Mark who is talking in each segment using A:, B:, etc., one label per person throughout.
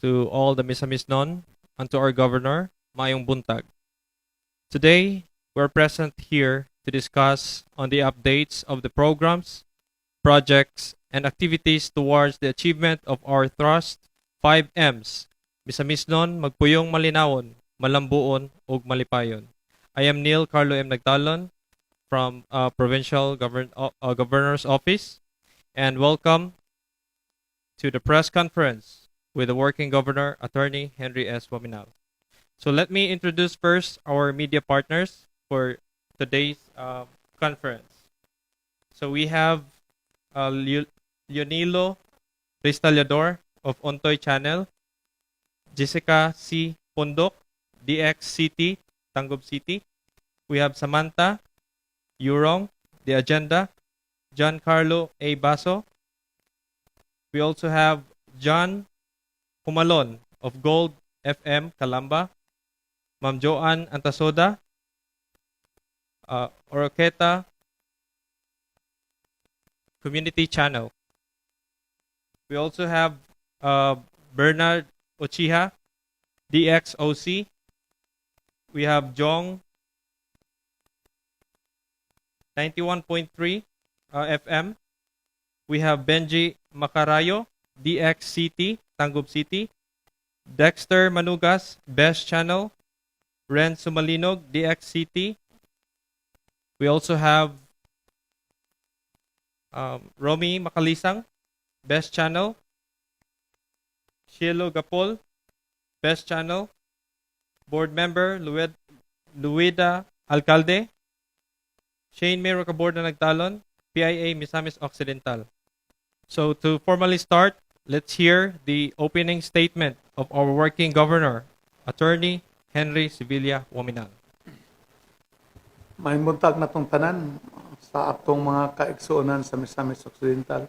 A: To all the Misamisnon and to our governor, maayong buntag. Today, we're present here to discuss on the updates of the programs, projects, and activities towards the achievement of our thrust 5 M's. Misamisnon, magpuyong malinawon, malambuon, ug malipayon. I am Neil Carlo M. Nagtalon from Provincial Governor's Office, and welcome to the press conference with the working governor, Attorney Henry S. Oaminal. So let me introduce first our media partners for today's conference. So we have Leonilo Ristallador of Ontoy Channel, Jessica C. Pondok, DXCT, Tangub City. We have Samantha Yurong, The Agenda, John Carlo A. Baso. We also have John Humalon of Gold FM Calamba, Ma'am Joanne Antasoda, Oroqueta Community Channel. We also have Bernard Ochiha, DXOC. We have Jong 91.3 FM. We have Benji Macarayo, DXCT, Tangub City. Dexter Manugas, Best Channel. Ren Sumalinog, DXCT. We also have Romy Makalisang, Best Channel. Shielo Gapol, Best Channel. Board Member Luida Alcalde. Shane May Rocaborda Nagtalon, PIA Misamis Occidental. So to formally start, let's hear the opening statement of our working governor, Attorney Henry Sevilla Oaminal.
B: Maayong buntag natong tanan sa atong mga kaigsuonan sa Misamis Occidental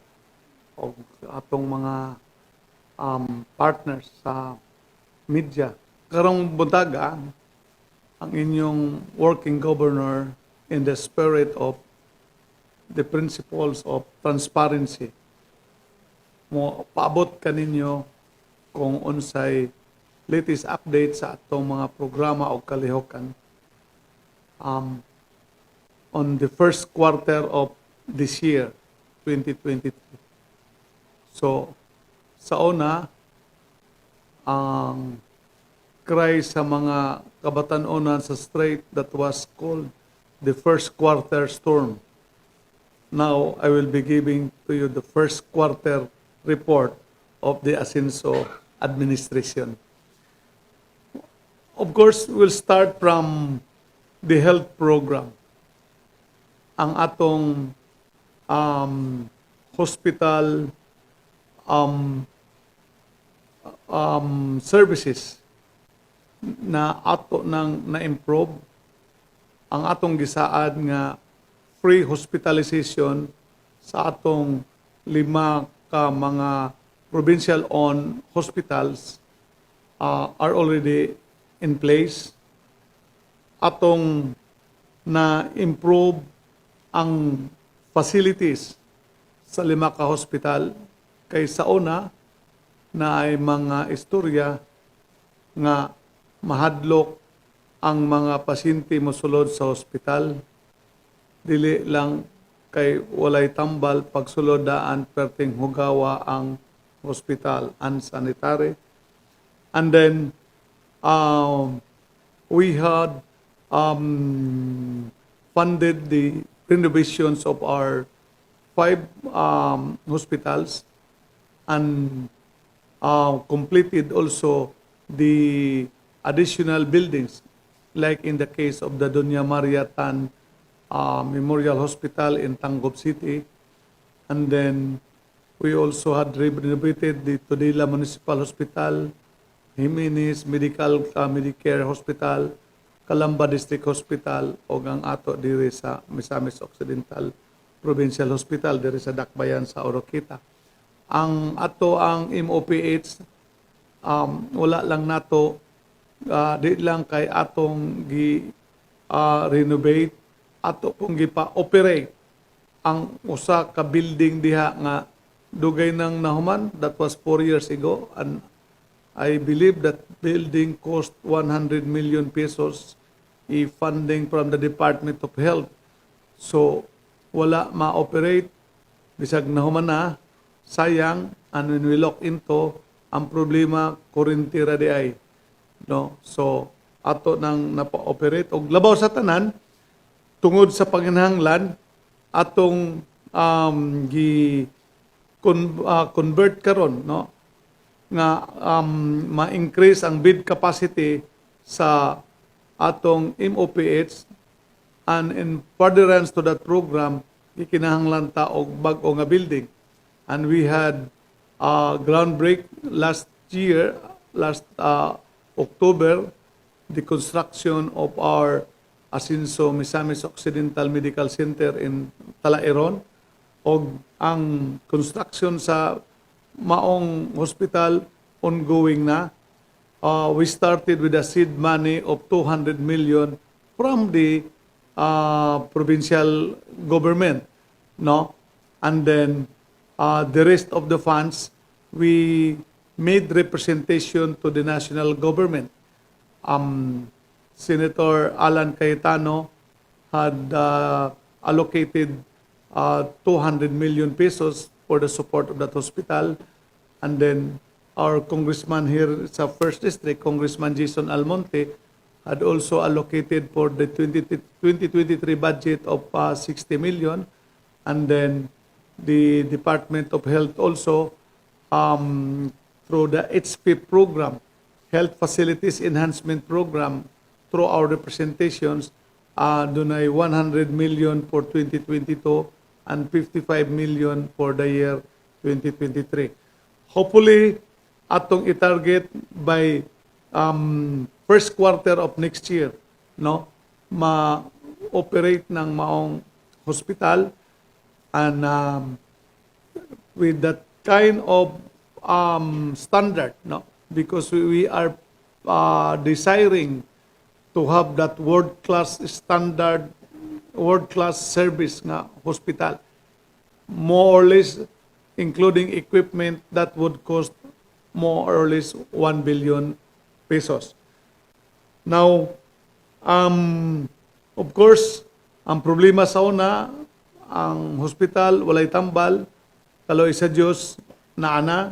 B: o atong mga partners sa media. Karong buntaga, ang inyong working governor, in the spirit of the principles of transparency, mo paabot kaninyo kung unsay latest update sa atong mga programa o kalihokan on the first quarter of this year, 2023. So, sa una, ang cry sa mga kabatan-onan sa strait, that was called the first quarter storm. Now, I will be giving to you the first quarter report of the Asenso administration. Of course, we'll start from the health program. Ang atong hospital services na ato nang na-improve, ang atong gisaad nga free hospitalization sa atong lima ka mga provincial owned hospitals are already in place. Atong na-improve ang facilities sa lima ka hospital kay sa una na ay mga istorya nga mahadlok ang mga pasyente mosulod sa hospital, dili lang kay walay tambal, pagsulod daan perting hugawa ang hospital, unsanitary. And then we had funded the renovations of our five hospitals and completed also the additional buildings, like in the case of the Doña Maria Tan Memorial Hospital in Tangub City. And then we also had renovated the Tudela Municipal Hospital, Jimenez Medical Medicare Hospital, Calamba District Hospital, o ang ato diri sa Misamis Occidental Provincial Hospital diri sa Dakbayan sa Oroquieta. Ang ato ang MOPH, wala lang nato, di lang kay atong gi renovate, ato pong gipa-operate ang usa ka building diha nga dugay nang nahuman. That was 4 years ago, and I believe that building cost 100 million pesos, i funding from the Department of Health. So wala ma-operate bisag nahuman na, sayang. And when we look into ang problema, kuryente ra di ay, no? So ato nang napa-operate. Og labaw sa tanan, tungod sa panginahanglan, atong gi convert karon, no, nga ma-increase ang bed capacity sa atong MOPH, and in furtherance to that program, gikinahanglan ta og bag-o nga building. And we had ground break last year, last October, the construction of our Asenso Misamis Occidental Medical Center in Talairon, og ang construction sa maong hospital ongoing na. We started with a seed money of 200 million from the provincial government, no? And then the rest of the funds, we made representation to the national government. Senator Alan Cayetano had allocated 200 million pesos for the support of that hospital. And then our congressman here sa First District, Congressman Jason Almonte, had also allocated for the 20 2023 budget of 60 million. And then the Department of Health also, through the HP program, Health Facilities Enhancement Program, through our representations, dunay 100 million for 2022 and 55 million for the year 2023. Hopefully, atong i-target by first quarter of next year, no, ma-operate ng maong hospital. And with that kind of standard, no, because we are desiring to have that world-class standard, world-class service nga hospital, more or less, including equipment, that would cost more or less 1 billion pesos. Now, of course, ang problema sa una, ang hospital, walay tambal, kaloy sa Diyos, naana,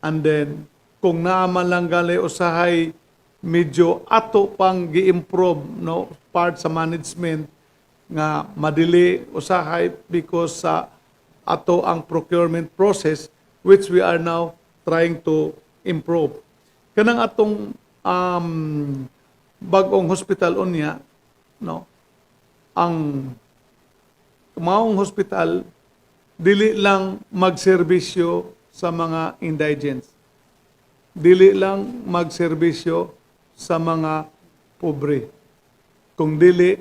B: and then, kung naa man lang gali usahay, medyo ato pang gi-improve, no, part sa management nga madili usahay because sa ato ang procurement process, which we are now trying to improve. Kanang atong bag-ong hospital unya, no, ang maong hospital dili lang magserbisyo sa mga indigents. Dili lang magserbisyo sa mga pobre. Kung dili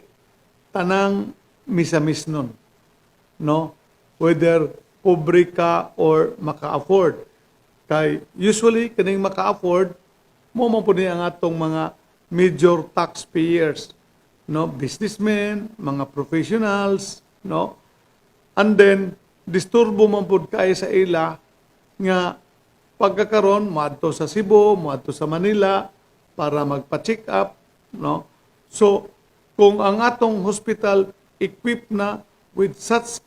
B: tanang Misamisnon. No? Whether pobre ka or maka-afford. Kay usually kaning maka-afford mo man pud ni ang atong mga major taxpayers, no, businessmen, mga professionals, no? And then disturbo man pud kay sa ila nga pagkakaron moadto sa Cebu, moadto sa Manila para magpa-check up, no? So kung ang atong hospital equipped na with such,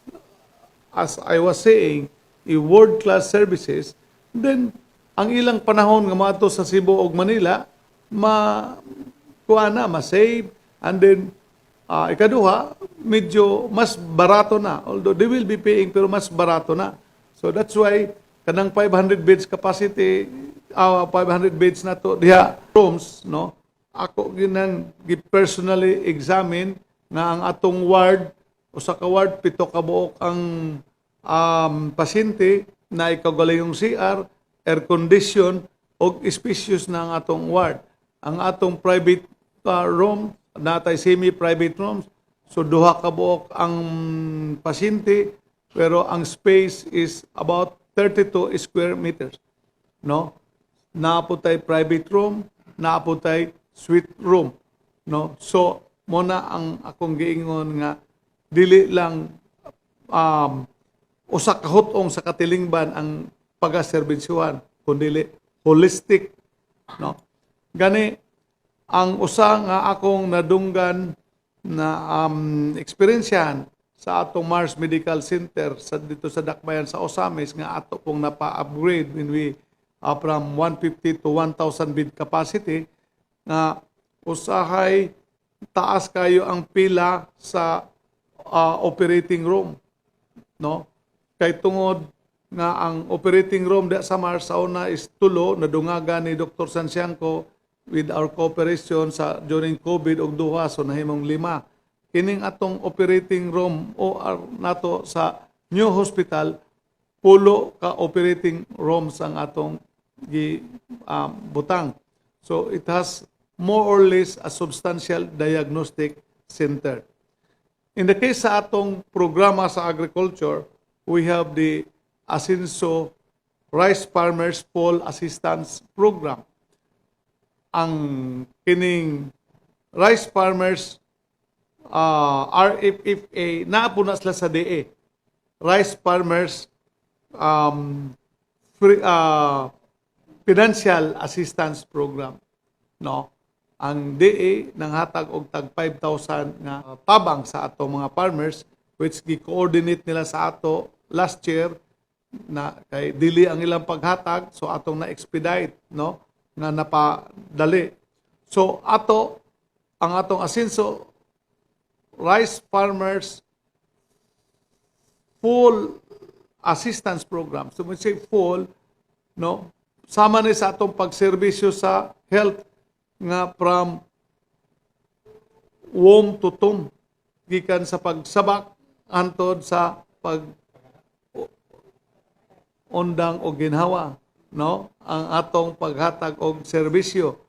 B: as I was saying, a world-class services, then ang ilang panahon nga moadto sa Cebu ug Manila, ma kuha na, ma-save, and then ikaduha, medyo mas barato na. Although they will be paying, pero mas barato na. So that's why kanang 500 beds capacity, 500 beds na to diha rooms, no? Ako ginang gi personally examine nga ang atong ward, usa ka ward, pito ka buok ang pasyente na ikaw yung CR, air condition og spacious na ang atong ward. Ang atong private room, natay semi-private rooms, so duha ka buok ang pasyente pero ang space is about 32 square meters. No? Naa po tay private room, naa po tay suite room. No? So, mo na ang akong giingon nga dili lang usa ka hut-ong sa katilingban ang pagaserbisyuhan, kundi holistic. no? Gani ang usa nga akong nadunggan na eksperyensyahan sa atong Mars Medical Center sa dito sa Dakbayan sa Ozamiz nga ato pong napa-upgrade when we from 150 to 1,000 bed capacity, nga usahay taas kayo ang pila sa operating room, no, kay tungod nga ang operating room da sa Mars sa una is tulo, nadungagan ni Dr. Sanciangco with our cooperation sa during COVID og duha, so nahimong lima. Kining atong operating room OR nato sa new hospital, pulo ka operating rooms ang atong gi butang. So it has more or less a substantial diagnostic center. In the case sa atong programa sa agriculture, we have the Asinso Rice Farmers Full Assistance Program. Ang kining Rice Farmers RFFA, naa po na sila sa DA. Rice Farmers Free, Financial Assistance Program. No? Ang DA nanghatag og tag 5,000 nga tabang sa ato mga farmers, which gi-coordinate nila sa ato last year na kay dili ang ilang paghatag, so atong na-expedite, no, nga napadali. So ato ang atong Asinso Rice Farmers Full Assistance Program. So when we say full, no, sama ni sa atong pagserbisyo sa health nga from womb to tomb, gikan sa pagsabak hantod sa pag undang og ginhawa, no, ang atong paghatag og serbisyo.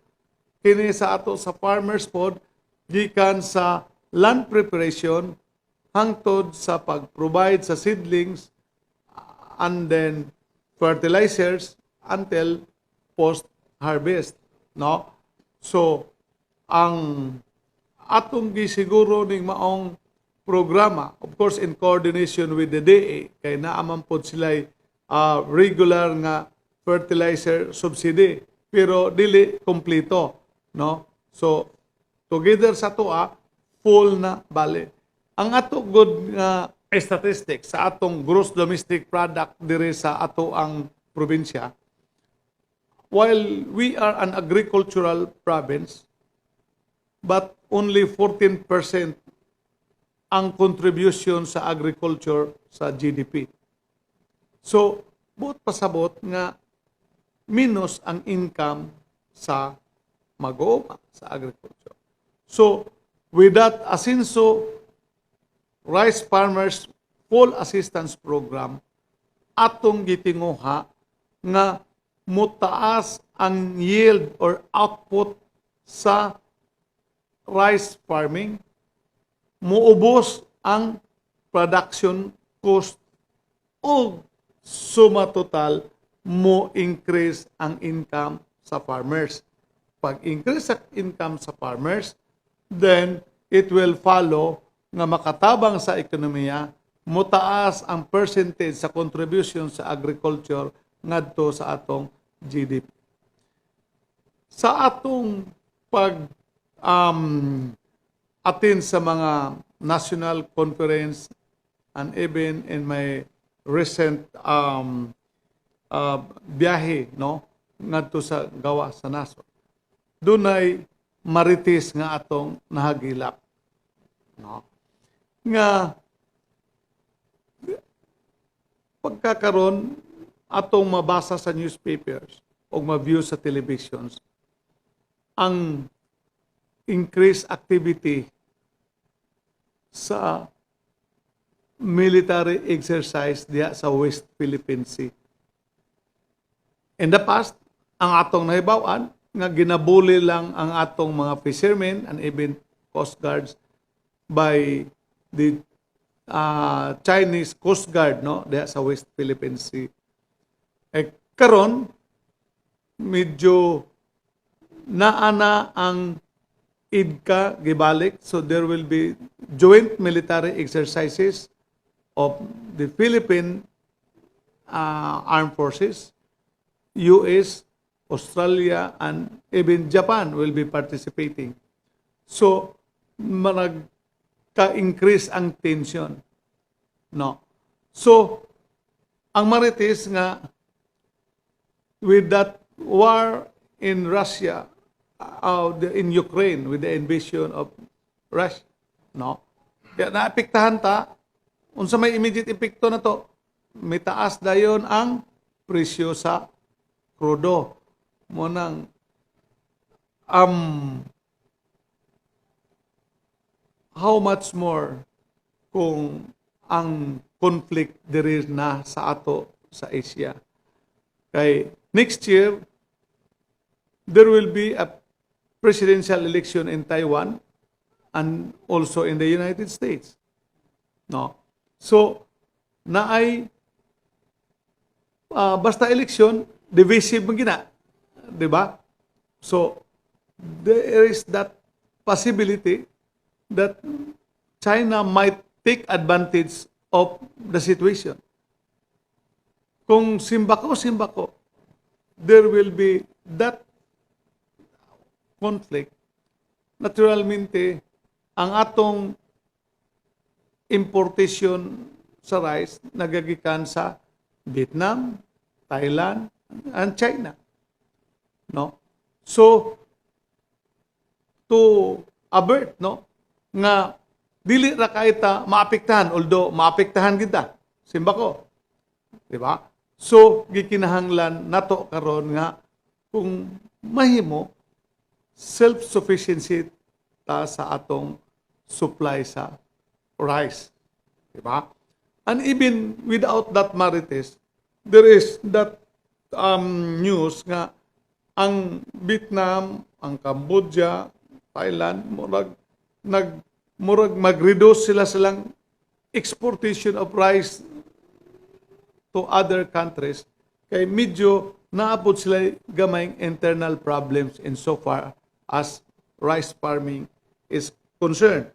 B: Kini sa ato sa farmers pod, gikan sa land preparation hangtod sa pag-provide sa seedlings and then fertilizers until post harvest, no? So ang atong gisiguro ning maong programa, of course in coordination with the DA, kay naa man pod sila regular nga fertilizer subsidy pero dili kompleto, no? So together sa atoa, full na. Bale ang ato good nga statistics sa atong gross domestic product diri sa ato ang probinsya, while we are an agricultural province, but only 14% ang contribution sa agriculture sa GDP. So, buot pasabot nga minus ang income sa mag-uuma sa agriculture. So, with that Asinso Rice Farmers Full Assistance Program, atong gitinguha nga mutaas ang yield or output sa rice farming, muubos ang production cost o suma total mo increase ang income sa farmers. Pag increase sa income sa farmers, then it will follow nga makatabang sa ekonomiya, mutaas ang percentage sa contribution sa agriculture ngadto sa atong GDP. Sa atong pag attend sa mga national conference and even in my recent biyahe, no, ngadto sa gawa sa nasod, dunay marites nga atong nahagilap, no, nga pagkakaron atong mabasa sa newspapers o ma-view sa televisions ang increased activity sa military exercise diha sa West Philippine Sea. In the past, ang atong nahibaw-an nga ginabuli lang ang atong mga fishermen and even coast guards by the Chinese Coast Guard, no, diha sa West Philippine Sea. Eh karon medyo naana ang EDCA gibalik, so there will be joint military exercises of the Philippine Armed Forces, US Australia, and even Japan will be participating. So, ka-increase ang tension. No. So, ang marites nga with that war in Russia, in Ukraine, with the invasion of Russia, no? Kaya naapektahan ta, unsa may immediate epekto na to, mitaas dayon ang presyo sa krudo. Mao nang how much more kung ang conflict diri na sa ato sa Asia. Kay next year there will be a presidential election in Taiwan and also in the United States. No. So naay basta election, divisive man gina, 'di ba? So there is that possibility that China might take advantage of the situation. Kung simbako, simbako, there will be that conflict. Naturalmente, ang atong importation sa rice nagagikan sa Vietnam, Thailand, and China. No? So, to avert, no, nga dili ra kay ta maapektahan, although maapektahan kita, simbako, di ba? So gikinahanglan nato karon nga kung mahimo self-sufficiency ta sa atong supply sa rice, di ba? And even without that, marites, there is that news nga ang Vietnam, ang Cambodia, Thailand, murag mag-reduce sila silang exportation of rice to other countries kay medyo naabot sila gamayng internal problems in so far as rice farming is concerned.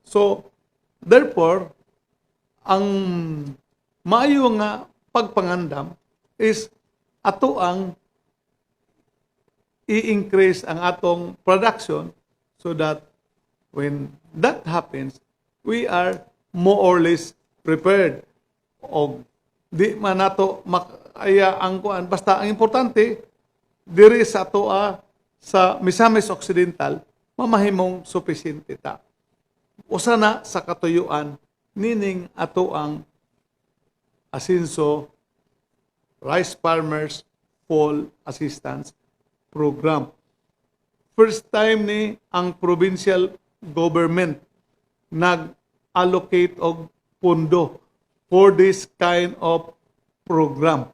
B: So, therefore, ang maayo nga pagpangandam is ato ang i-increase ang atong production so that when that happens, we are more or less prepared. O di man nato makaya ang kuan, basta ang importante diri sa atoa sa Misamis Occidental mamahimong supisente ta. Usa na sa katuyuan nining ato ang Asinso Rice Farmers Full Assistance Program. First time ni ang provincial government nag-allocate og pundo for this kind of program.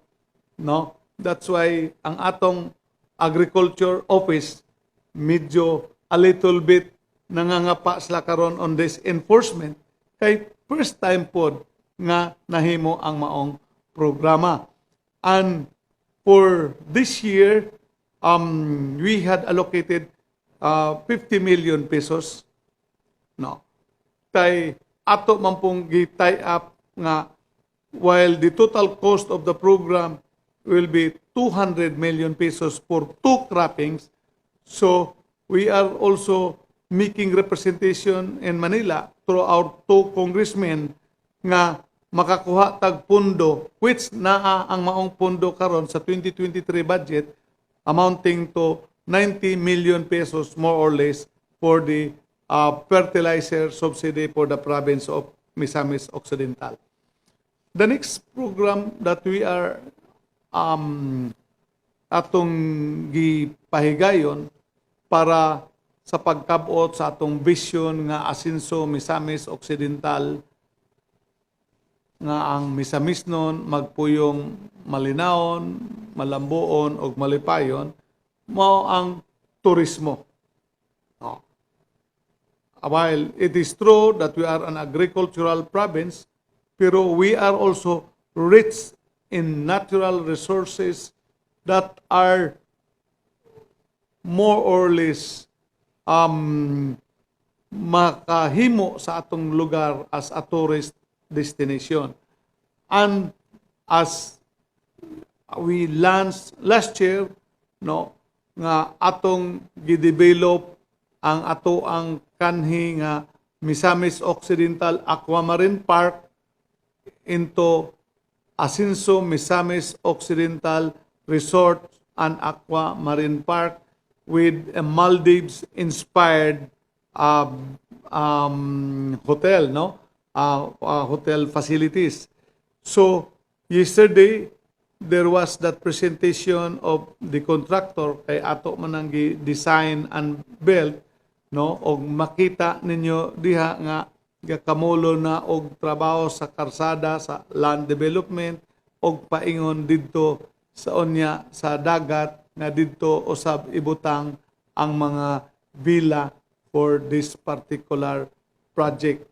B: No? That's why ang atong agriculture office medyo a little bit nangangapa sila karon on this enforcement kay first time pod nga nahimo ang maong programa. And for this year, we had allocated 50 million pesos. No. Kay ato man pong gi-tie up nga while the total cost of the program will be 200 million pesos for two croppings, so we are also making representation in Manila through our two congressmen nga makakuha tag pundo, which naa ang maong pundo karon sa 2023 budget amounting to 90 million pesos more or less for the fertilizer subsidy for the province of Misamis Occidental. The next program that we are atong gipahigayon para sa pagkabot sa atong vision nga Asinso Misamis Occidental, nga ang Misamisnon magpuyong malinawon, malambuon ug malipayon, mao ang turismo. No. While it is true that we are an agricultural province, pero we are also rich in natural resources that are more or less makahimo sa atong lugar as a tourist destination. And as we launched last year, no, nga atong gidevelop ang ato ang kanhi nga Misamis Occidental Aquamarine Park into Asinso Misamis Occidental Resort and Aquamarine Park with a Maldives inspired hotel, no, hotel facilities. So yesterday there was that presentation of the contractor kay ato man ang design and build, no, og makita ninyo diha nga gakamulo na og trabaho sa karsada, sa land development, og paingon didto sa unya sa dagat nga didto usab ibutang ang mga villa for this particular project,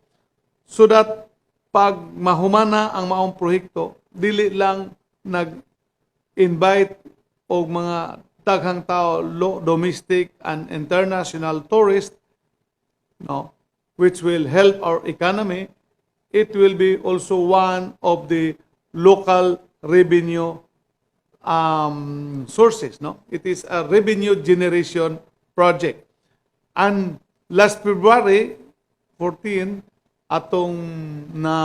B: so that pag mahumana ang maong proyekto, dili lang nag-invite og mga daghang tao, domestic and international tourists, no, which will help our economy. It will be also one of the local revenue sources, no? It is a revenue generation project. And last February 14, atong na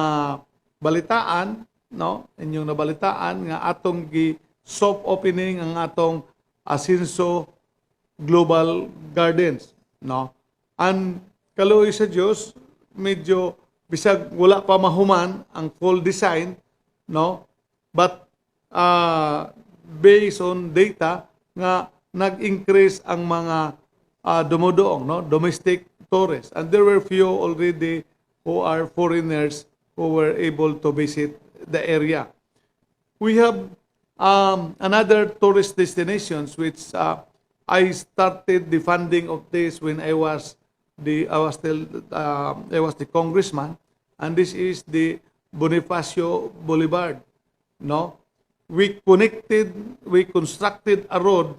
B: balitaan, no, inyong nabalitaan nga atong gi soft opening ang atong Asinso Global Gardens, no? And kaluoy sa Dios, medyo bisag wala pa mahuman ang full design, no, but based on data nga nag-increase ang mga dumudoong, no, domestic tourists, and there were few already who are foreigners who were able to visit the area. We have another tourist destinations which I started the funding of this when I was the congressman, and this is the Bonifacio Boulevard, no? We constructed a road,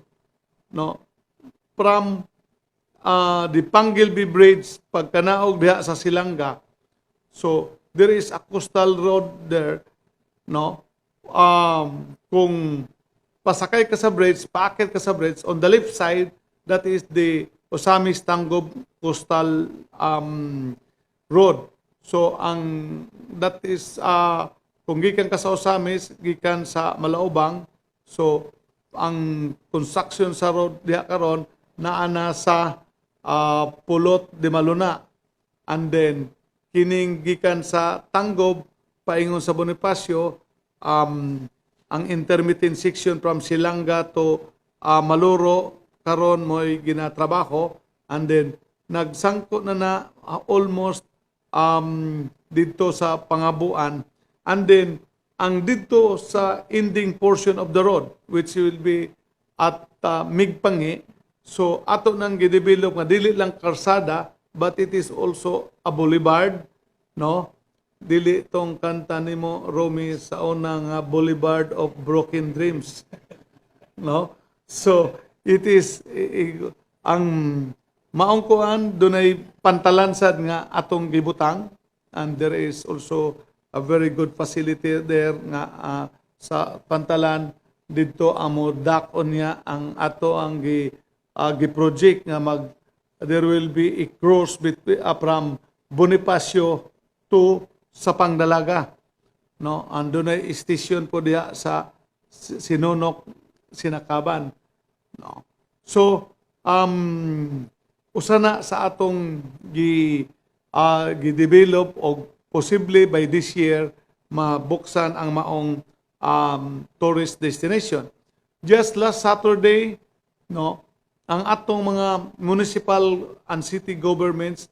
B: no, from the Pangilby Bridge pagkanaog diha sa Silanga. So there is a coastal road there, no? Kung pasakay ka sa bridge, paakyat ka sa bridge, on the left side, that is the Ozamiz Tangub Coastal Road. So ang that is kung gikan ka sa Ozamiz, gikan sa Malaubang, so ang construction sa road diha karon naa na sa Pulot de Maluna. And then kining gikan sa Tanggob paingon sa Bonifacio, ang intermittent section from Silanga to Maluro karon mo'y ginatrabaho, and then nagsangko na na almost didto sa Pangabuan, and then ang didto sa ending portion of the road, which will be at Migpangi. So ato nang gidevelop nga dili lang karsada but it is also a boulevard, no? Dili tong kanta nimo, Romy, sa una nga Boulevard of Broken Dreams, no? So it is ang maong kuan, dunay pantalan sad nga atong gibutang, and there is also a very good facility there nga sa pantalan didto amo dak unya ang ato ang gi project nga mag there will be a cross between from Bonifacio to Sapang Dalaga, no? And dunay station po diha sa Sinunok, Sinakaban, no? So usa na sa atong gi-develop og posible by this year mabuksan ang maong tourist destination. Just last Saturday, no, ang atong mga municipal and city governments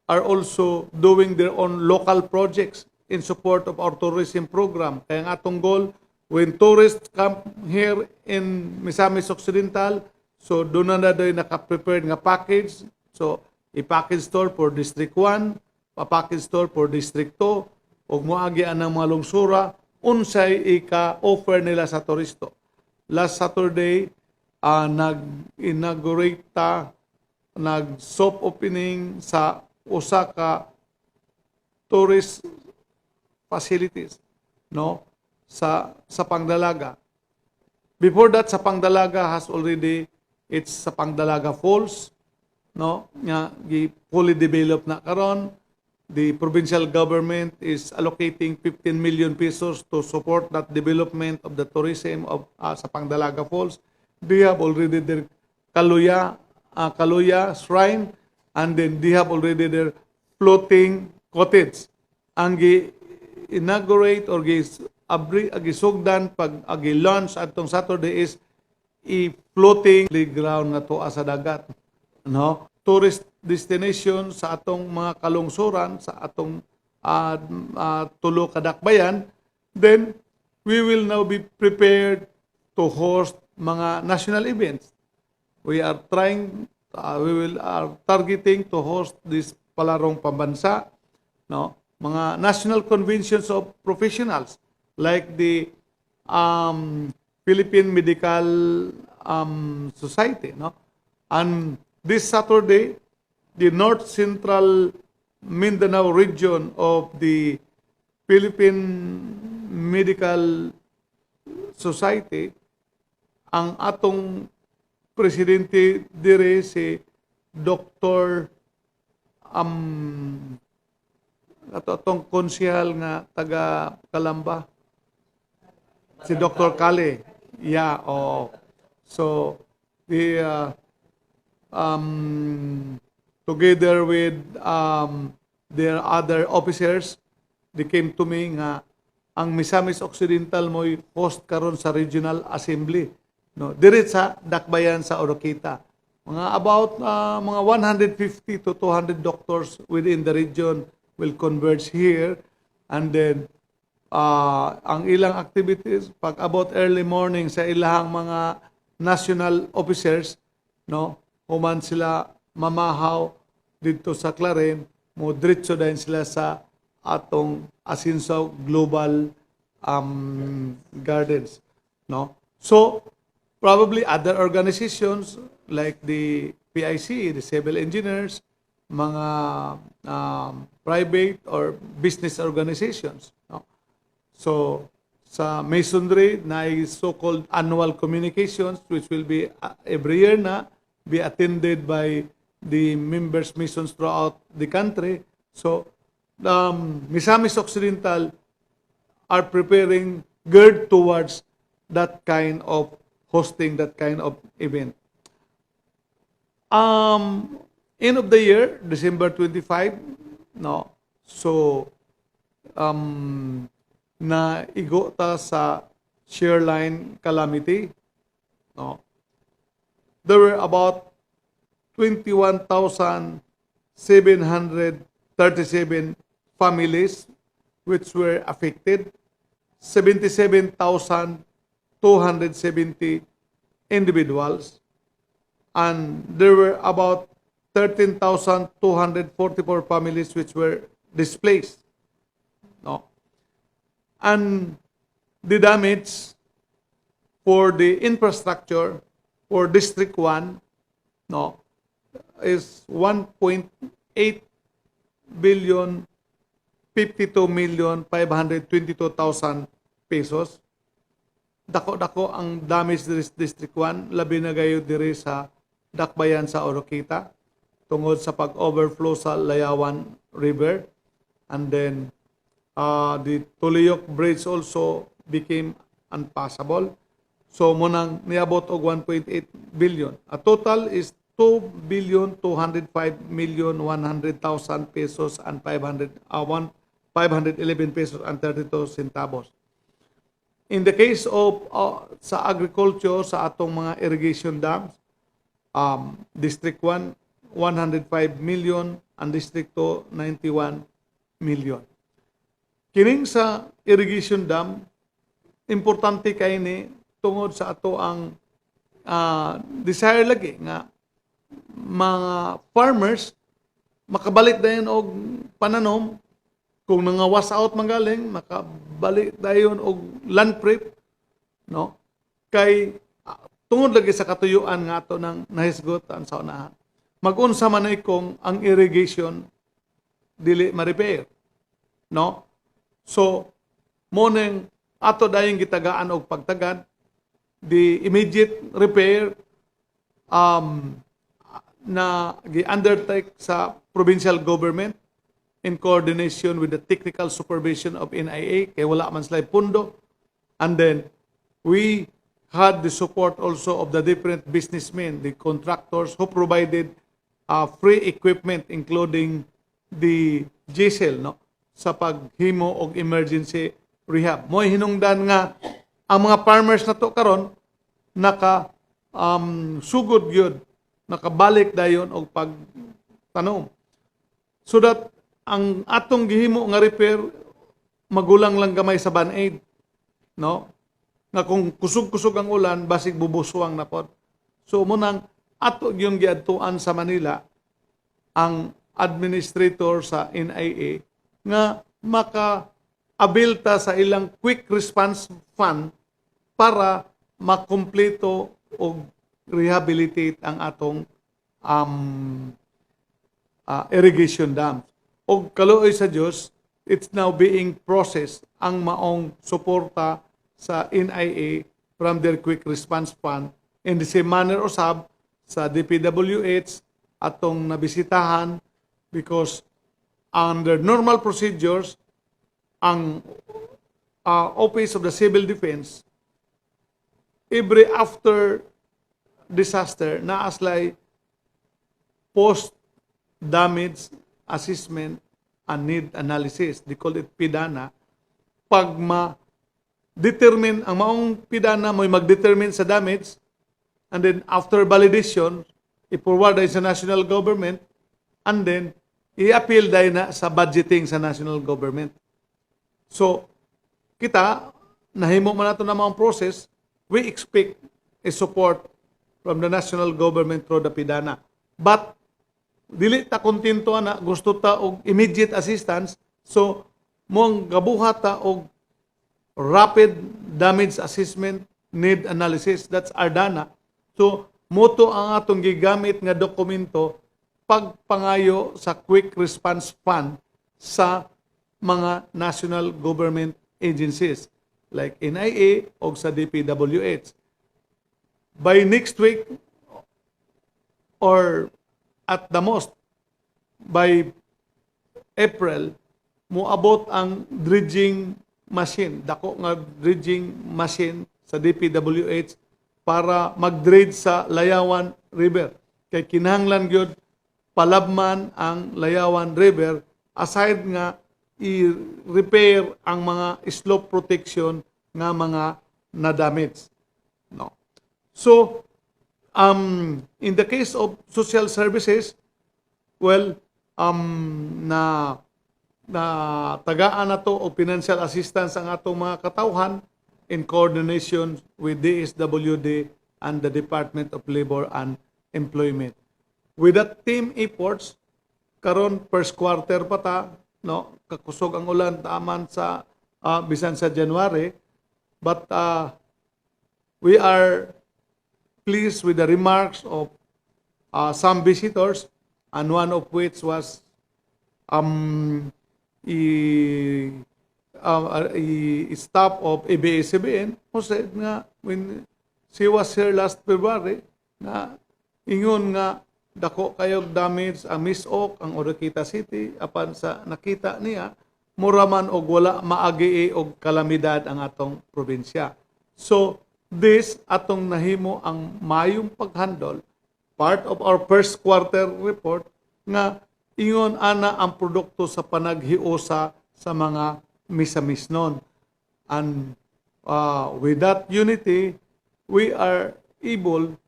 B: are also doing their own local projects in support of our tourism program. Kaya ang atong goal, when tourists come here in Misamis Occidental, so doon na na doon naka-prepared nga package. So, i-package tour for District 1, pa-package tour for District 2, ug moagi ang mga lungsura, unsay ika-offer nila sa turista. Last Saturday, nag-inaugurate ta, nag-soft opening sa usa ka tourist facilities, no, sa Pangdalaga. Before that, Sapang Dalaga has already its Sapang Dalaga Falls, no, nga gi fully developed na karon. The provincial government is allocating 15 million pesos to support that development of the tourism of Sapang Dalaga Falls. They have already their Kaluya Shrine, and then they have already their floating cottage. Ang gi inaugurate or gi abri, gisugdan pag gi launch atong Saturday is i floating playground nga tuwa sa dagat, no, tourist destination sa atong mga kalungsuran, sa atong tulo ka dakbayan. Then we will now be prepared to host mga national events. We are trying we will are targeting to host this Palarong Pambansa, no, mga national conventions of professionals like the Philippine Medical Society, no. And this Saturday, the North Central Mindanao region of the Philippine Medical Society, ang atong presidente dire si Dr. Ato atong konsehal nga taga Calamba, si Dr. Kale. Yeah, oh. So the together with their other officers, they came to me nga ang Misamis Occidental mo'y host karon sa Regional Assembly, no, diri sa Dakbayan sa Oroquieta. Mga about mga 150 to 200 doctors within the region will converge here, and then ang ilang activities, pag about early morning sa ilahang mga national officers, no, human sila mamahaw dito sa Clarin, mo diretso din sila sa atong Asinso Global Gardens, no. So probably other organizations like the PIC, the civil engineers, mga private or business organizations, no. So, sa masonry, na so-called annual communications, which will be every year na, be attended by the members masons throughout the country. So, Misamis Occidental are preparing, geared towards that kind of hosting, that kind of event. End of the year, December 25, no. So, na igo ta sa shearline calamity, no. There were about 21,737 families which were affected, 77,270 individuals, and there were about 13,244 families which were displaced. No. And the damage for the infrastructure for District 1, no, is 1.8 billion 52 million 522,000 pesos. Dako-dako ang damage diri sa District 1, labi na gayud diri sa Dakbayan sa Oroquieta tungod sa pag-overflow sa Layawan River. And then the Tuliyok Bridge also became unpassable. So mao nang niabot og 1.8 billion. A total is 2 billion 205 million 100,000 pesos and 500 1 511 pesos and 32 centavos. In the case of sa agriculture, sa atong mga irrigation dams, District 1, 105 million, and District 2, 91 million. Kining sa irrigation dam, importante kay ni tungod sa ato ang desire lagi nga mga farmers makabalik dayon og pananom kung nanga-wash out man galing, makabalik dayon og land prep, no, kay tungod lagi sa katuyuan nga ato nang nahisgotan sa unahan, magunsa man ay kung ang irrigation dili ma-repair, no. So mo ning ato dayong gitagaan og pagtagad. The immediate repair na gi-undertake sa provincial government in coordination with the technical supervision of NIA kay wala man sila pundo. And then we had the support also of the different businessmen, the contractors who provided free equipment, including the diesel, no, sa paghimo og emergency rehab. Mo'y hinungdan nga ang mga farmers nato karon naka sugod gyud, nakabalik dayon og pagtanom. So that ang atong gihimo nga repair magulang lang gamay sa band-aid, no, nga kung kusog-kusog ang ulan, basig bubuswang na pod. So mao nang ato yung giadtuan sa Manila ang administrator sa NIA nga maka avail ta sa ilang quick response fund para makumpleto og rehabilitate ang atong irrigation dams. Og kaluoy sa Dios, it's now being processed ang maong suporta sa NIA from their quick response fund. In the same manner usab sa DPWH atong nabisitahan, because under normal procedures ang Office of the Civil Defense, every after disaster, naa sila'y post damage assessment and need analysis. They call it PDANA. Pag ma determine ang maong PDANA, mo'y mag-determine sa damage, and then after validation, i-forward sa national government and then i-appeal dahil na sa budgeting sa national government. So, kita, nahimo man nato na mga process, we expect a support from the national government through the PDANA. But, dili ta kontento ana, gusto ta og immediate assistance, so mong gabuhat ta og rapid damage assessment need analysis, that's ARDANA. So mao to ang atong gigamit nga dokumento pagpangayo sa quick response fund sa mga national government agencies like NIA o sa DPWH. By next week or at the most by April, moabot ang dredging machine, dako nga dredging machine sa DPWH para mag-dredge sa Layawan River. Kay kinahanglan gyud palabman ang Layawan River, aside nga i-repair ang mga slope protection nga mga na-damage. No. So, in the case of social services, well, na na tagaan na to o financial assistance ang atong mga katawhan in coordination with DSWD and the Department of Labor and Employment. With that team efforts, karon first quarter pa ta, no, kakusog ang ulan taman sa bisan sa January, but we are pleased with the remarks of some visitors, and one of which was a staff of ABS-CBN who said nga when she was here last February na ingon nga dako kayog damage ang Mis-oc, ang Oroquieta City, apan sa nakita niya, mura man og wala maagi og kalamidad ang atong probinsya. So this atong nahimo ang mayong paghandle, part of our first quarter report nga ingon ana ang produkto sa panaghiusa sa mga Misamisnon. And with that unity, we are able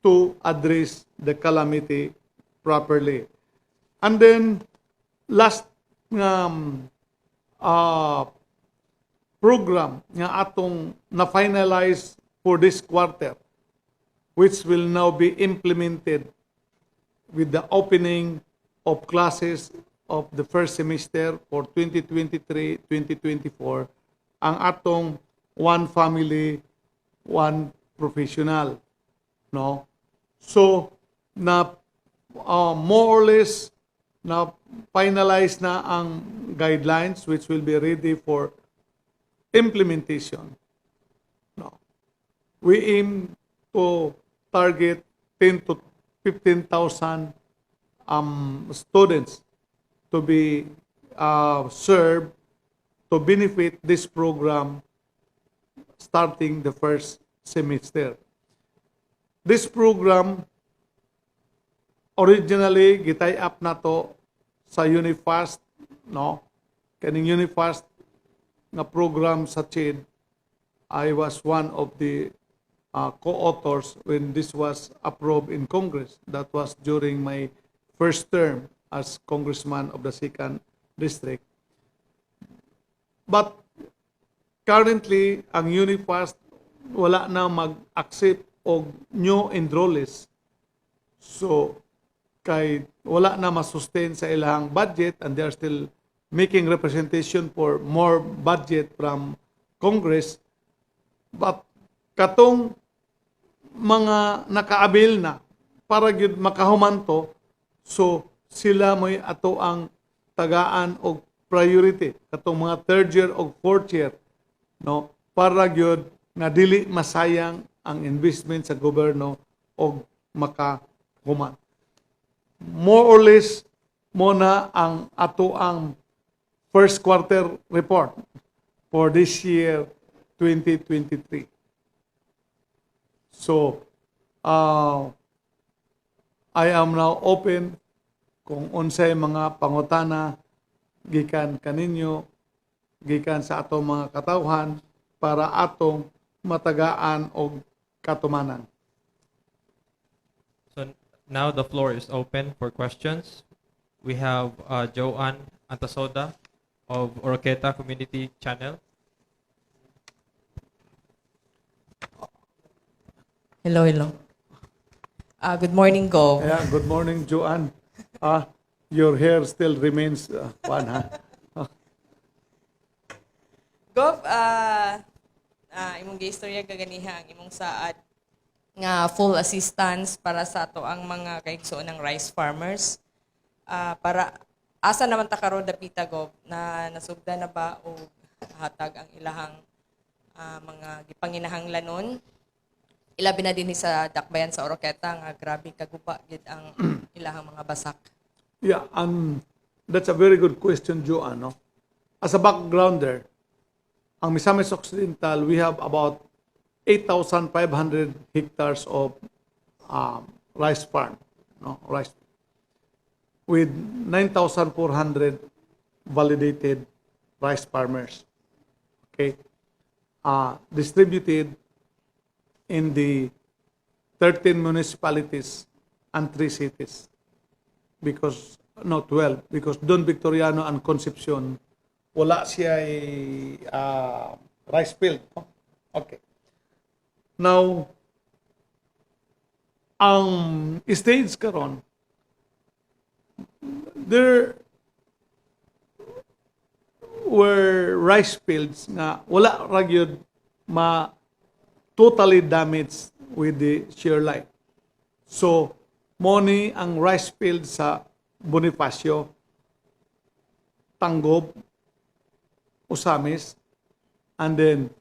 B: to address the calamity properly. And then, last nga program nga atong na-finalize for this quarter, which will now be implemented with the opening of classes of the first semester for 2023-2024, ang atong one family, one professional. No? So, na more or less na finalize na ang guidelines which will be ready for implementation. No. We aim to target 10 to 15,000 students to be served to benefit this program starting the first semester. This program originally gi-tie up nato sa Unifast, no? Kaning Unifast nga program sa CHED, I was one of the co-authors when this was approved in Congress. That was during my first term as congressman of the second district. But currently, ang Unifast wala na mag-accept og new enrollees. So, kay wala na masustain sa ilang budget and they are still making representation for more budget from Congress. But katong mga naka-avail na para gyud makahuman to, so sila mo'y ato ang tagaan og priority, katong mga third year og fourth year, no, para gyud nga dili masayang ang investment sa gobyerno og makahuman. More or less mo na ang ato ang first quarter report for this year 2023. So I am now open kung unsay mga pangutana gikan kaninyo, gikan sa atong mga katawhan, para atong matagaan og katumanan.
A: So now the floor is open for questions. We have Joanne Antasoda of Oroquieta Community Channel.
C: Hello, hello. Good morning, Gov.
B: Yeah, good morning, Joanne. Your hair still remains one, ha?
C: Gov, imong giistorya kaganiha ang imong saad nga full assistance para sa ato ang mga kaigsoon ng rice farmers. Para asa naman ta karon dapita, Gov, na nasugda na ba o hatag ang ilahang mga gipanginahanglanon? Ilabi na dinhi sa Dakbayan sa Oroquieta nga grabe kaguba gid ang ilahang mga basak.
B: Yeah, that's a very good question, Joanne. No? As a backgrounder, ang Misamis Occidental, we have about 8,500 hectares of rice farm, no, rice, with 9,400 validated rice farmers. Okay, distributed in the 13 municipalities and 3 cities, because, no, 12, because Don Victoriano and Concepcion wala siya rice field, no? Okay. Now, ang stage karon, there were rice fields nga wala ra gyud ma totally damaged with the shear line. So, mo ni ang rice field sa Bonifacio, Tanggob, Ozamiz, and then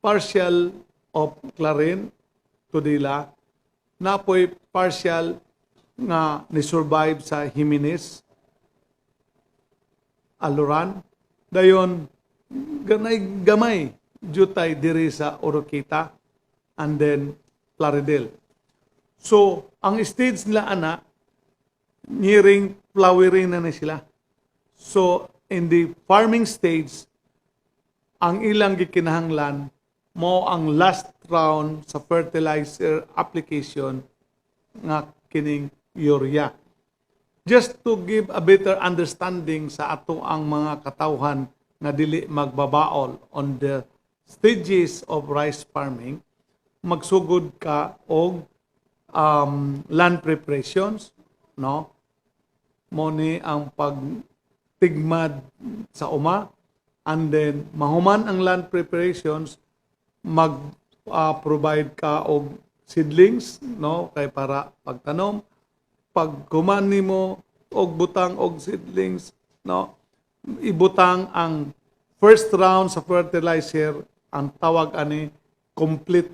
B: partial of Clarin, Tudela, napoy partial nga ni-survive sa Jimenez, Aluran, dayon ganay gamay jutay diri sa Oroquieta and then Plaridel. So, ang stage nila ana, nearing flowering na ni sila. So, in the farming stage, ang ilang gikinahanglan mo ang last round sa fertilizer application nga kining urea. Just to give a better understanding sa ato ang mga katawhan nga dili magbabaol on the stages of rice farming, magsugod ka og land preparations, no? Mo ni ang pagtigmad sa uma, and then mahuman ang land preparations, mag provide ka og seedlings, no, kay para pagtanom. Pag human nimo og butang og seedlings, no, ibutang ang first round sa fertilizer. Ang tawag ani complete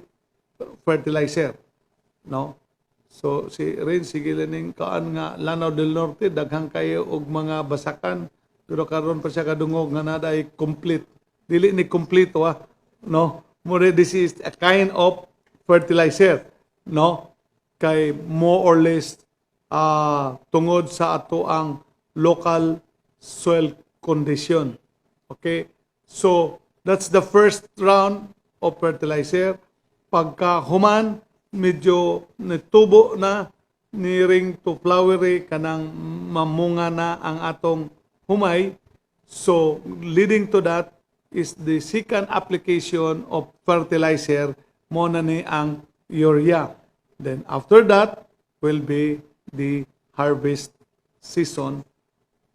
B: fertilizer, no? So si Rin, sige lang ning kaan nga Lanao del Norte daghan kayo og mga basakan, pero karon pa siya kadungog nga naday complete. Dili ni kompleto ah, no? More, this is a kind of fertilizer, no? Kay more or less tungod sa ato ang local soil condition. Okay? So, that's the first round of fertilizer. Pagka human, medyo nitubo na, nearing to flowery, kanang mamunga na ang atong humay. So, leading to that is the second application of fertilizer, mo na ni ang urea. Then after that will be the harvest season.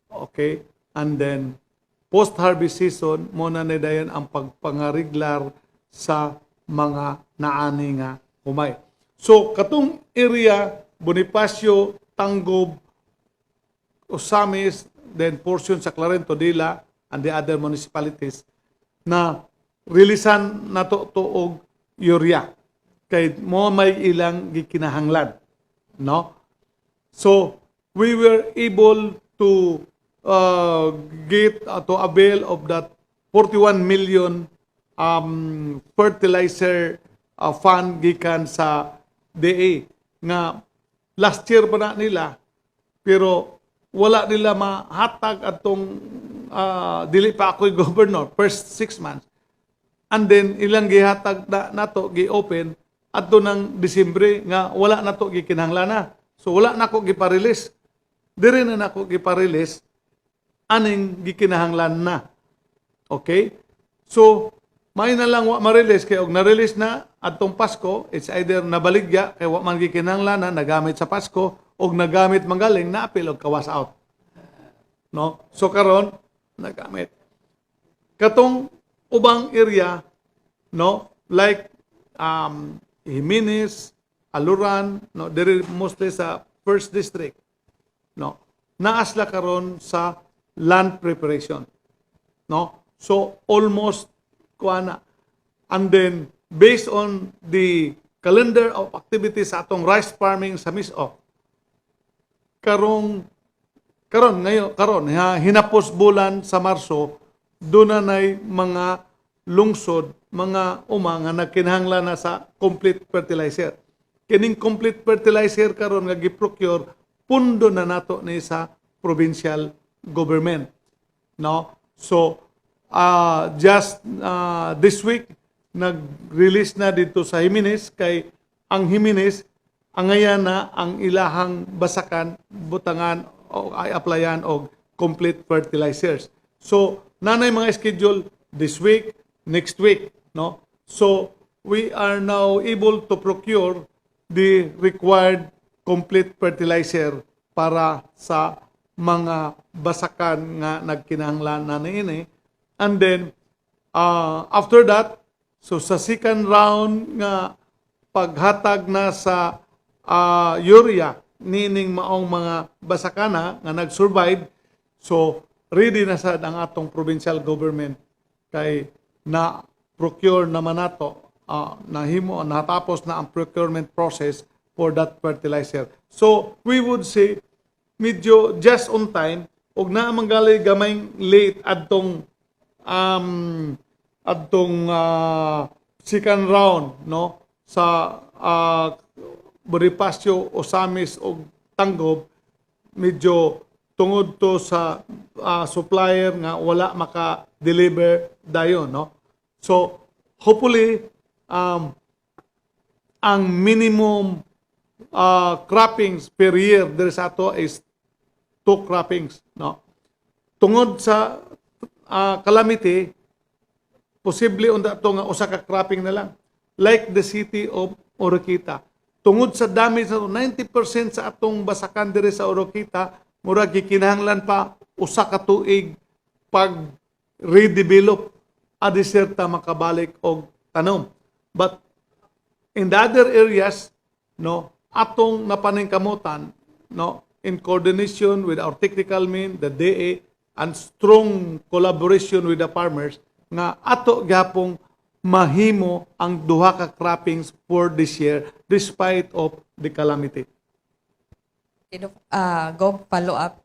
B: Okay? And then post-harvest season, mo na ni dayon ang pagpangariglar sa mga naani nga humay. So katong area Bonifacio, Tangub, Ozamiz, then portion sa Clarin, Tudela, and the other municipalities na releasean nato to og urea kay mo may ilang gikinahanglan, no? So we were able to get to avail of that 41 million fertilizer fund gikan sa DA nga last year pa na nila, pero wala nila mahatag atong dili pa ako'y governor, first 6 months. And then ilang gihatag na nato, gi-open adto ng Disyembre nga wala nato gikinahanglan na. So wala nako gipa-release. Diri na nako gipa-release aning gikinahanglan na. Okay? So may na lang wa ma-release kay og na-release na adtong Pasko, it's either nabaligya kay wa man gikinahanglan na, nagamit sa Pasko, og nagamit manggaling naapil og kawas out. No? So karon nagamit. Katong ubang area, no, like Jimenez, Aluran, no, diri mostly sa first district, no. Naa sila karon sa land preparation. No? So almost kuha na. And then based on the calendar of activities sa atong rice farming sa MisOcc, karong karon ngayon karon ha, hinapos bulan sa Marso, doon na nay mga lungsod, mga uma nga nagkinahanglan na sa complete fertilizer. Kining complete fertilizer karon nga gi-procure, pundo na nato ni sa provincial government, no? So just this week nag-release na dito sa Jimenez kay ang Jimenez angayan na ang ilahang basakan butangan o ay applyan og complete fertilizers. So nanay mga schedule this week, next week, no? So we are now able to procure the required complete fertilizer para sa mga basakan nga nagkinahanglan na niini. And then after that, so sa second round nga paghatag na sa urea nining maong mga basakana nga nag-survive, so ready na sad ang atong provincial government kay na procure naman nato, nahimo, natapos na ang procurement process for that fertilizer. So we would say medyo just on time og naa man gali gamay late adtong second round, no, sa Bonifacio, Ozamiz og Tangub, medyo tungod to sa supplier nga wala maka-deliver dayon, no? So hopefully ang minimum croppings per year diri sa ato is two croppings, no? Tungod sa calamity, posible unta to nga usa ka cropping na lang, like the city of Oroquieta. Tungod sa damage na 90% sa atong basakan diri sa Oroquieta, murag gikinahanglan pa usa ka tuig pag redevelop adi ta makabalik og tanom. But in the other areas, no, atong napaningkamutan, no, in coordination with our technical men, the DA, and strong collaboration with the farmers, nga ato gyapong mahimo ang duha ka croppings for this year despite of the calamity.
C: Go follow up.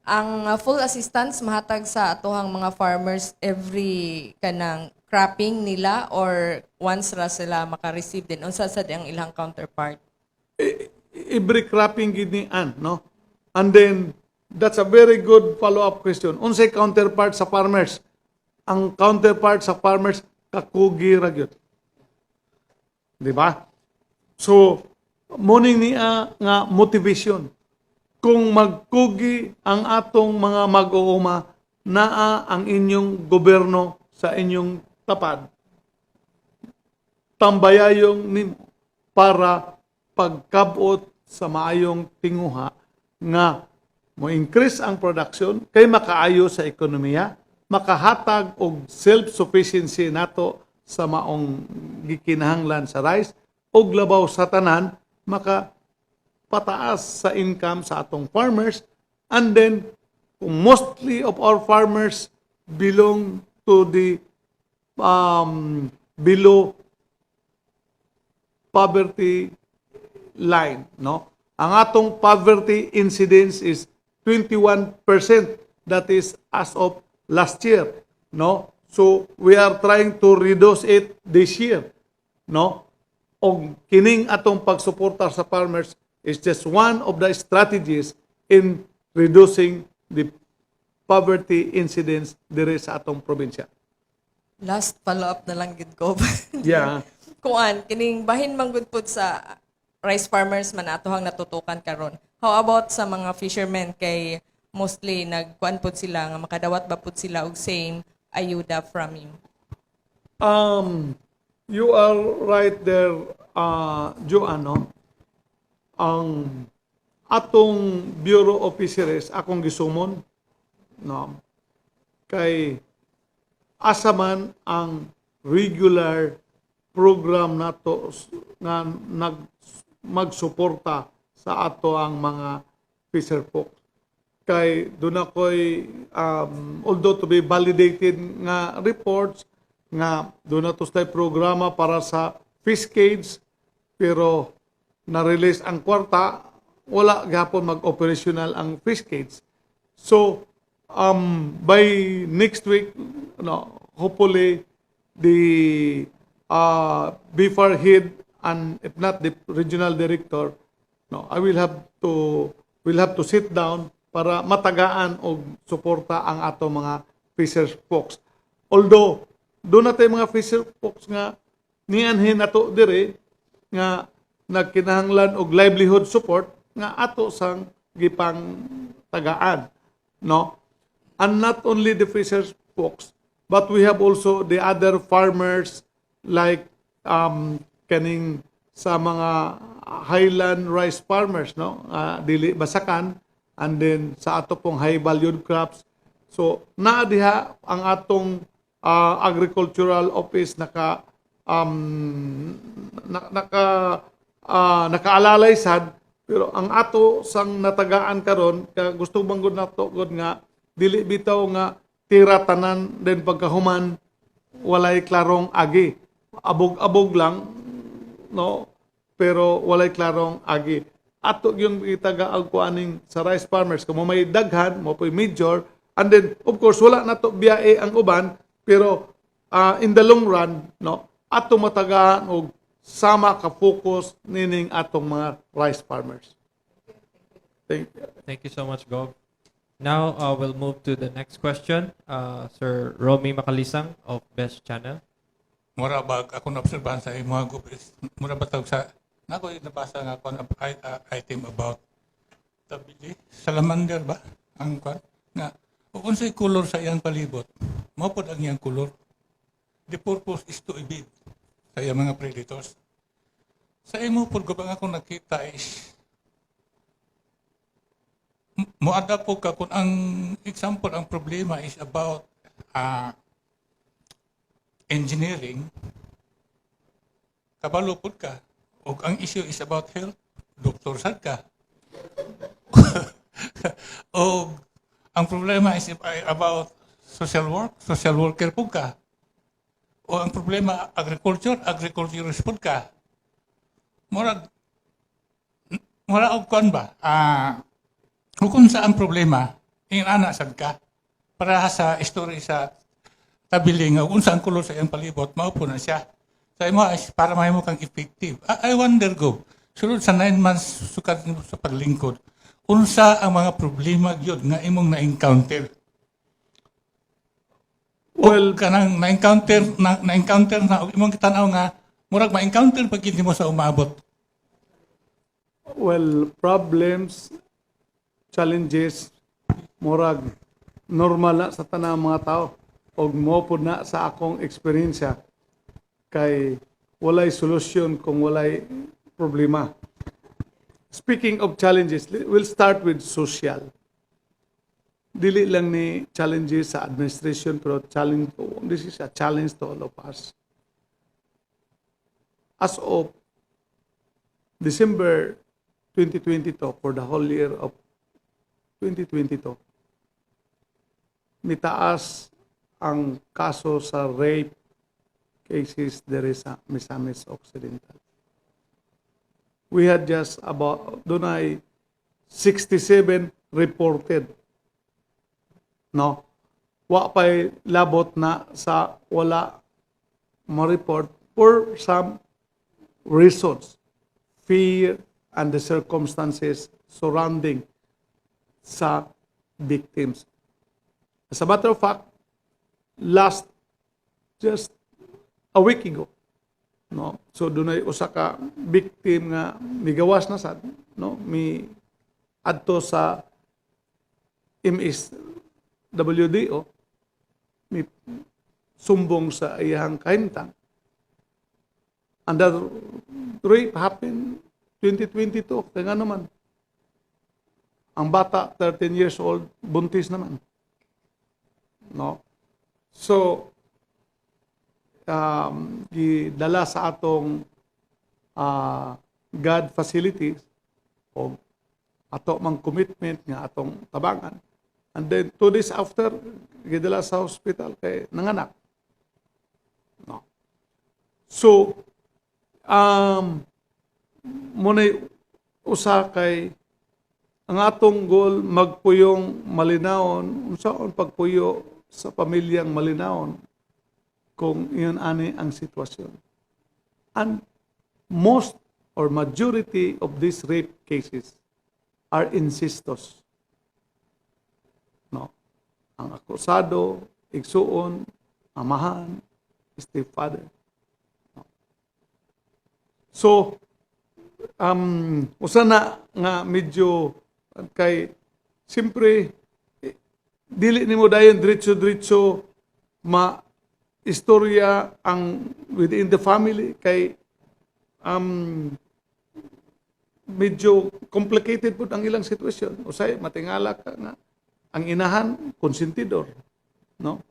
C: Ang full assistance mahatag sa atohang mga farmers every kanang cropping nila or once ra sila maka-receive din, unsa sad ang ilang counterpart?
B: Every cropping gid ni an, no? And then that's a very good follow-up question. Unsay counterpart sa farmers? Ang counterpart sa farmers, kakugi ra gyud. Di ba? So, mao ning niya nga motivation. Kung magkugi ang atong mga mag-uuma, naa ang inyong gobyerno sa inyong tapad. Tambayayong nimo para pagkabot sa maayong tinguha nga mo increase ang production kay makaayo sa ekonomiya, makahatag og self-sufficiency nato sa maong gikinahanglan sa rice, ug labaw sa tanan, maka pataas sa income sa atong farmers. And then kung mostly of our farmers belong to the below poverty line, no? Ang atong poverty incidence is 21%. That is as of last year, no? So we are trying to reduce it this year, no? Og kining atong pagsuporta sa farmers is just one of the strategies in reducing the poverty incidence diri sa atong probinsya.
C: Last follow up na lang gid ko. Kuan, kining bahin man gud pud sa rice farmers man atohang natutukan karon. How about sa mga fishermen, kay mostly nagkuan pud sila, nga makadawat ba pud sila og same ayuda from you?
B: You are right there, Joanne, no? Ang atong Bureau of Fisheries, akong gisumon, no? Kay asa man ang regular program nato nga nag magsuporta sa ato ang mga fisher folk, kay doon ako'y although to be validated nga reports nga doon na to sa programa para sa fish cage, pero na-release ang kwarta, wala gihapon mag-operational ang fish cage. So by next week, no, hopefully the BFAR head and if not the regional director, no, I will have to will have to sit down para matagaan og suporta ang ato mga fisher folks. Although doon na mga fisher folks nga nianhin nato dire nga nagkinahanglan og livelihood support nga ato sang gipang tagaan, no? And not only the fisher folks, but we have also the other farmers like kaning sa mga highland rice farmers, no? Dili basakan, and then sa ato pong high valued crops. So naa diha ang atong agricultural office naka nakaalalay sad, pero ang ato sang natagaan karon ka gusto bang gud nato gud nga dili bitaw nga tira tanan, then pagkahuman walay klarong agi, abog-abog lang, no? Pero walay klarong agi. Ato yung itaga og kuaning sa rice farmers kamo may daghan mo po'y major, and then of course wala nato biyae ang uban, pero in the long run, no, ato matagaan og sama ka focus nining atong mga rice farmers. Thank you.
A: Thank you so much, Gov. Now we'll move to the next question. Sir Romy Makalisang of Best Channel.
D: Mura ba ako naobserbahan sa imo, Gov, is mura ba tawag sa nako nabasa nga kon item about tabili salamander ba ang kwan nga ug unsay color sa iyang palibot, mao pod ang iyang color. The purpose is to evade sa iyang mga predators. Sa imo pod, Gov, ang akong nakita is moada po ka kung ang example, ang problema is about engineering, kabalo pud ka. Ug ang issue is about health, doktor sad ka. O ang problema is if, about social work, social worker pud ka. O ang problema agriculture, agriculturist pud ka. Murag og kuan ba? Kung sa ang problema, ingon ana sad ka. Para sa story sa Tabili nga unsa ang kulo sa iyang palibot, mao po na siya. Sa imo is para mahimo kang effective. I wonder, go. Sulod sa 9 months sukad nimo sa paglingkod, unsa ang mga problema gyud nga imong na-encounter?
B: Well,
D: Well, kanang na-encounter na og imong gitan-aw nga murag ma-encounter pag gyud nimo sa umaabot.
B: Well, problems, challenges, murag normal na sa tanang mga tao. Og mo pud na sa akong eksperyensya kay walay solusyon kung walay problema. Speaking of challenges, we'll start with social. Dili lang ni challenges sa administration, pero challenge, this is a challenge to all of us. As of December 2022, for the whole year of 2022, mitaas ang kaso sa rape cases diri sa Misamis Occidental. We had just about, dunay 67 reported. No? Wa pa'y labot na sa wala ma-report for some reasons. Fear and the circumstances surrounding sa victims. As a matter of fact, last just a week ago, no? So dunay usa ka victim nga migawas na sad, no? Mi adto sa MSWDO, mi sumbong sa iyang kahimtang. And that rape happened 2022. Kaya nga naman, ang bata, 13 years old, buntis naman. No? So, gidala sa atong God facilities o ato mang commitment nga atong tabangan. And then 2 days after, gidala sa hospital kay nanganak. No. So, muna'y usa kay ang atong goal, magpuyong malinawon. Unsaon pagpuyo sa pamilyang malinawon kung iyon ani ang sitwasyon? And most or majority of these rape cases are incestus, no? Ang akusado, igsuon, amahan, stepfather, no? So usa na nga medyo kay siyempre dili nimo dayon diretso-diretso ma istorya ang within the family kay medyo complicated pud ang ilang sitwasyon. Usay matingala ka nga ang inahan konsentidor, no?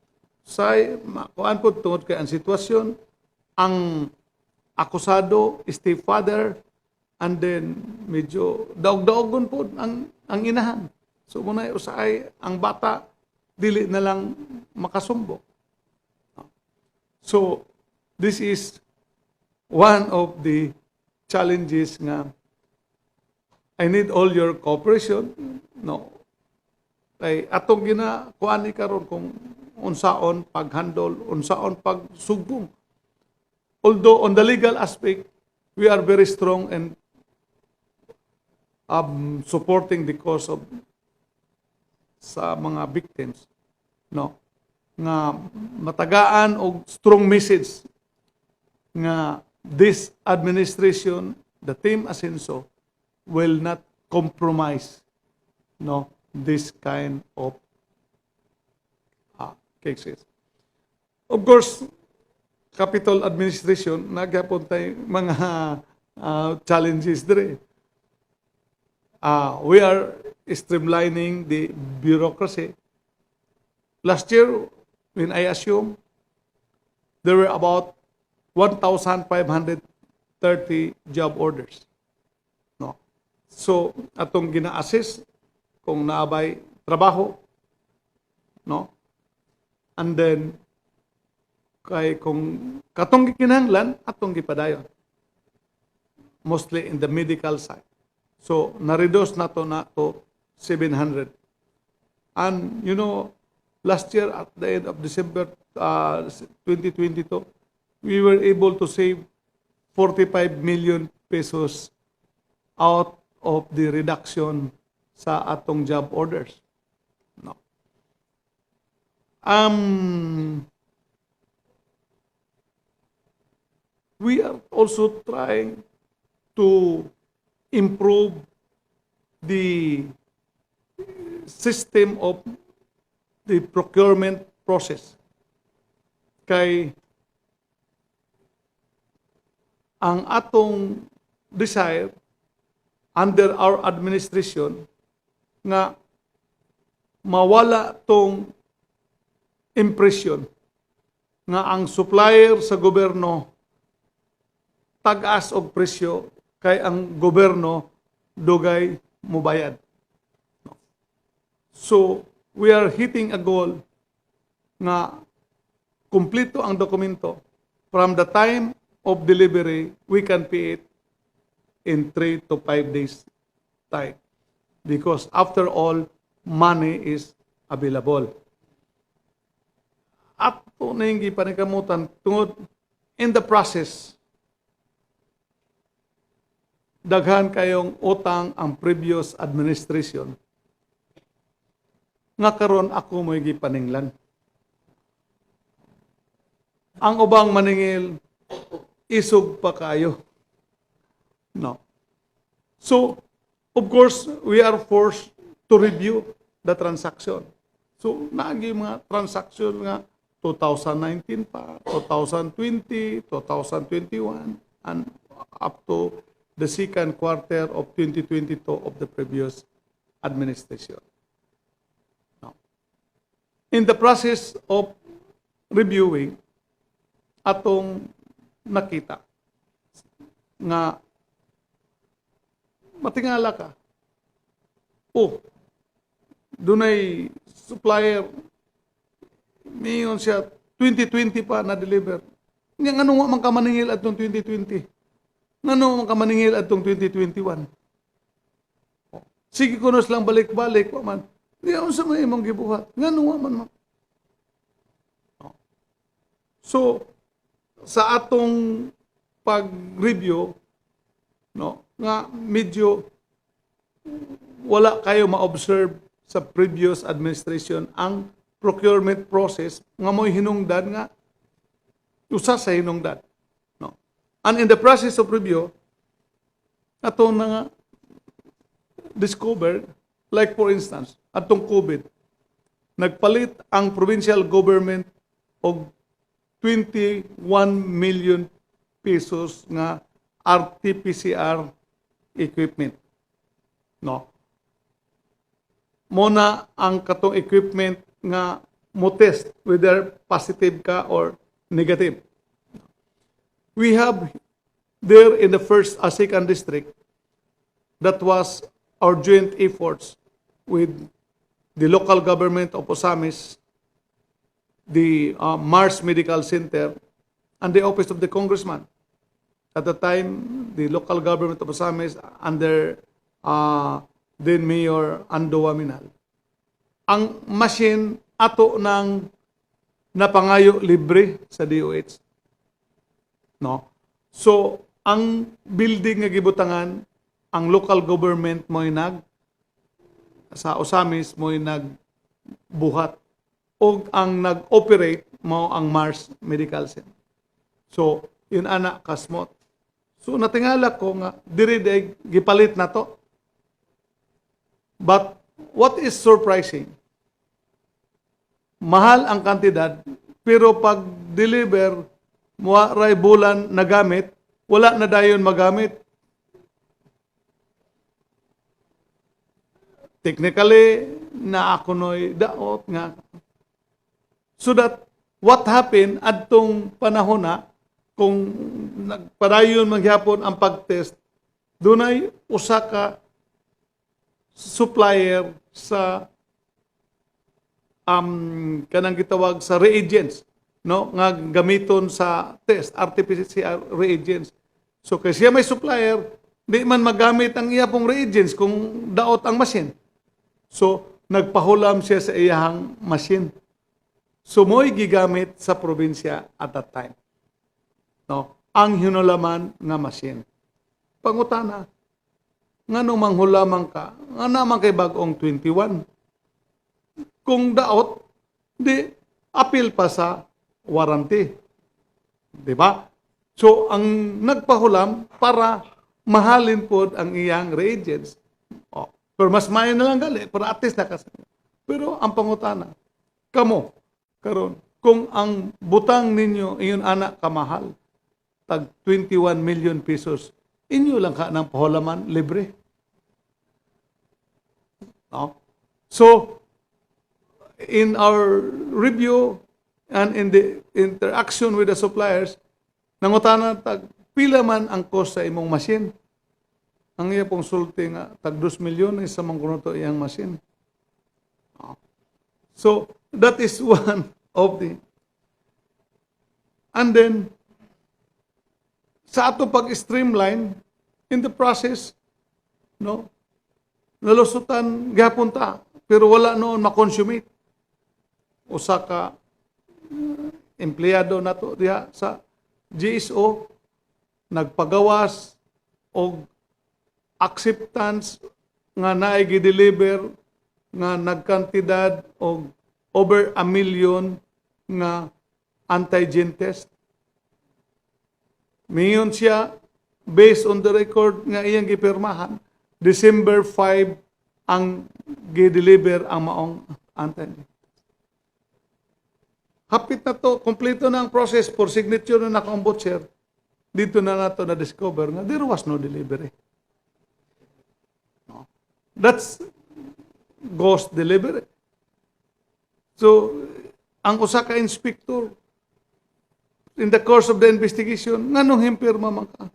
B: Say makuan pud tungod kay ang sitwasyon, ang akusado stepfather, and then medyo daog-daogon pud ang inahan. So muna usahay ang bata dili na lang makasumbong. So this is one of the challenges nga I need all your cooperation, no? Kay atong gina kuan ni karon kung unsaon paghandle, unsaon pagsugbong. Although on the legal aspect, we are very strong and supporting the cause of sa mga victims, no, nga matagaan og strong message nga this administration, the Team Asenso, will not compromise, no, this kind of cases. Of course, capital administration, nagyapon tay mga challenges dire. We are streamlining the bureaucracy. Last year, when I assume, there were about 1,530 job orders. No. So, atong gina-assess kung naabay trabaho, no? And then, Kay kung katong gikinahanglan, atong gipadayon. Mostly in the medical side. So, na-reduce nato na to 700. And last year at the end of December 2022, we were able to save 45 million pesos out of the reduction sa atong job orders. No. We are also trying to improve the system of the procurement process. Kay ang atong desire under our administration nga mawala tong impression nga ang supplier sa gobyerno tag-as og presyo kay ang gobyerno dugay mobayad. So, we are hitting a goal nga kumpleto ang dokumento from the time of delivery, we can pay it in 3 to 5 days time. Because after all, money is available. Ato na yung gipanikamutan tungod in the process, daghan kayong utang ang previous administration nga karon ako mo'y gipaninglan. Ang ubang maningil, isog pa kayo. No. So, of course, we are forced to review the transaction. So, naagi mga transaction nga 2019 pa, 2020, 2021, and up to the second quarter of 2022 of the previous administration. No. In the process of reviewing, atong nakita nga matingala ka. Oh, dunay supplier, miingon siya 2020 pa na deliver. Nga ngano wa man ka maningil adtong 2020? Ngano man ka maningil adtong 2021? Oh, sige kunos lang balik-balik wa man. Di unsa man imong gibuhat? Ngano wa man ma? Oh. So sa atong pag-review, no, nga medyo wala kayo ma-observe sa previous administration ang procurement process nga mo'y hinungdan nga usa sa hinungdan, no? And in the process of review, ato na nga discover, like for instance, atong COVID, nagpalit ang provincial government og 21 million pesos nga RT-PCR equipment, no? Muna ang katong equipment nga mo test whether positive ka or negative. We have there in the first second district, that was our joint efforts with the local government of Ozamiz, the Mars Medical Center, and the office of the congressman. At the time, the local government of Ozamiz under then Mayor Ando Oaminal. Ang machine ato ng napangayo libre sa DOH. No? So, ang building nga gibutangan, ang local government mo'y nag sa Ozamiz mo'y nagbuhat og ang nag-operate mao ang Mars Medical Center. So, yun ana kasmot. So, natingala ko nga diri day gipalit na to. But what is surprising, mahal ang kantidad, pero pag deliver, wa ray bulan nagamit, wala na dayon magamit. Technically, na ako no'y daot nga. So that what happened adtong panahon na kung nagpadayon maghapon ang pagtest, dunay usa ka supplier sa kanang gitawag sa reagents. no, nga gamiton sa test, RT-PCR reagents. So kay siya may supplier, di man magamit ang iya pong reagents kung daot ang machine. So nagpahulam siya sa iyahang machine. So mo'y gigamit sa probinsya at that time. No, ang hinulaman nga machine. Pangutana, ngano manghulaman ka, nga naman kay bag-ong 21? Kung daot, di apil pa sa warranty. Di ba? So, ang nagpahulam para mahalin pod ang iyang reagents. Oh, pero mas maayo na lang gali, para at least nakas. Pero ang pangutana, kamo, karon, kung ang butang ninyo iyon ana kamahal, tag 21 million pesos, inyo lang ka ng pahulaman libre? No? So, in our review and in the interaction with the suppliers, nangutana tag pila man ang cost sa imong machine. Ang iya pong sulti nga tag 2 milyon sa man kuno to iyang machine. No. So, that is one of the. And then, sa ato pag-streamline, in the process, no, nalusutan gihapon ta, pero wala noon ma-consummate. Usa ka empleyado nato diha sa GSO nagpagawas og acceptance nga naay gi-deliver nga nagkantidad og over a million nga antigen test. Miingon siya, based on the record nga iyang gipirmahan, December 5 ang gi-deliver ang maong antigen. Hapit na to, kompleto na ang process for signature na nakaambot, sir. Dito na nato na discover nga there was no delivery. No? That's ghost delivery. So, ang usa ka inspector, in the course of the investigation, nganong himpirma man ka?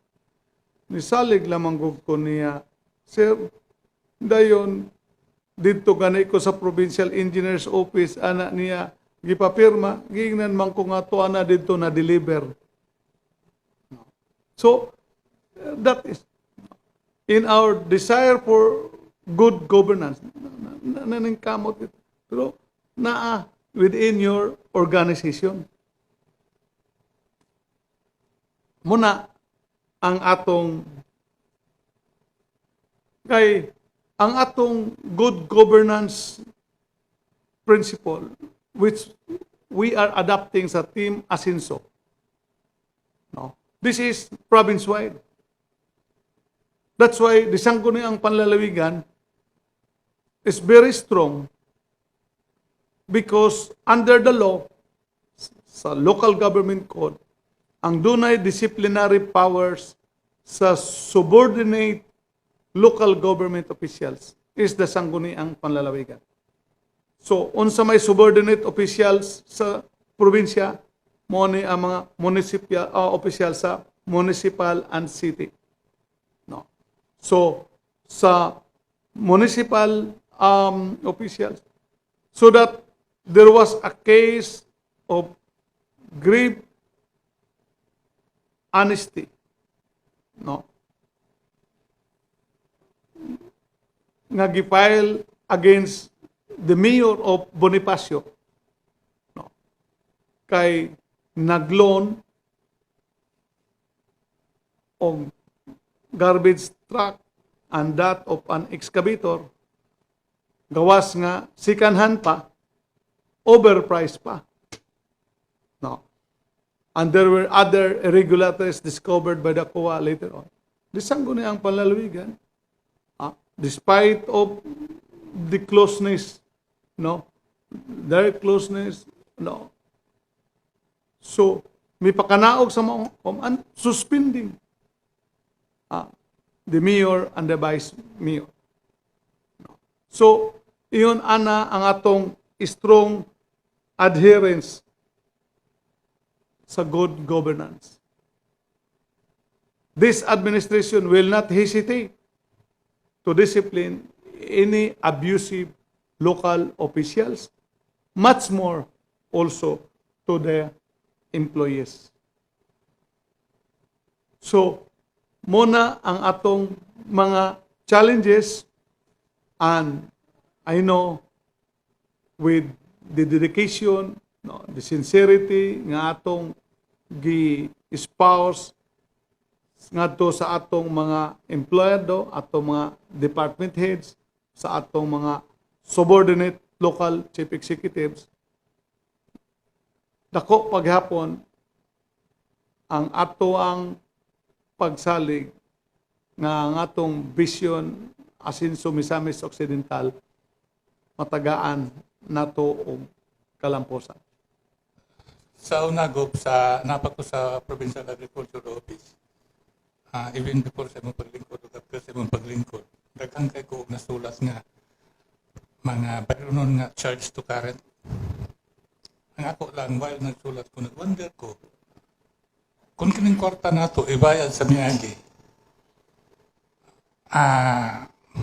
B: Nisalig lamang gud ko niya, "Sir, dayon, didto gani ko sa provincial engineer's office, ana niya, gipapirma, giingnan man ko nga tuwa na didto na deliver." So, that is, in our desire for good governance, naningkamot ito. Pero, naa within your organization. Muna, ang atong kay ang atong good governance principle which we are adopting sa Team Asinso. No? This is province-wide. That's why the Sangguniang Panlalawigan is very strong because under the law, sa local government code, ang dunay disciplinary powers sa subordinate local government officials is the Sangguniang Panlalawigan. So, unsa may subordinate officials sa probinsya, mo ni ang mga municipal official sa municipal and city. No. So, sa municipal officials, so that there was a case of grave honesty. No. Nga gi-file against the mayor of Bonifacio. No. Kay nagloan og garbage truck and that of an excavator, gawas nga second hand pa, overpriced pa, no? And there were other irregularities discovered by the COA later on. The Sangguniang Panlalawigan, despite of the closeness, no, their closeness, no, so may pakanaog sa mga and suspending the mayor and the vice mayor. No. So, iyon ana ang atong strong adherence sa good governance. This administration will not hesitate to discipline any abusive local officials, much more also to the employees. So, mao na ang atong mga challenges, and I know with the dedication, no, the sincerity nga atong gi-espouse ngadto sa atong mga empleyado, atong mga department heads, sa atong mga subordinate local chief executives, dako paghapon ang ato ang pagsalig nga ang atong vision Asenso Misamis Occidental matagaan nato og kalampusan.
D: Sa una, Gob, sa naa pa ko sa Provincial Agriculture Office, even before sa imong paglingkod o after sa imong paglingkod, daghan kay ko og nasulat nga mga bayronon nga charge to current. Ang ako lang, while nagsulat ko, nag-wonder ko, kung kining kwarta nato ibayad sa miagi,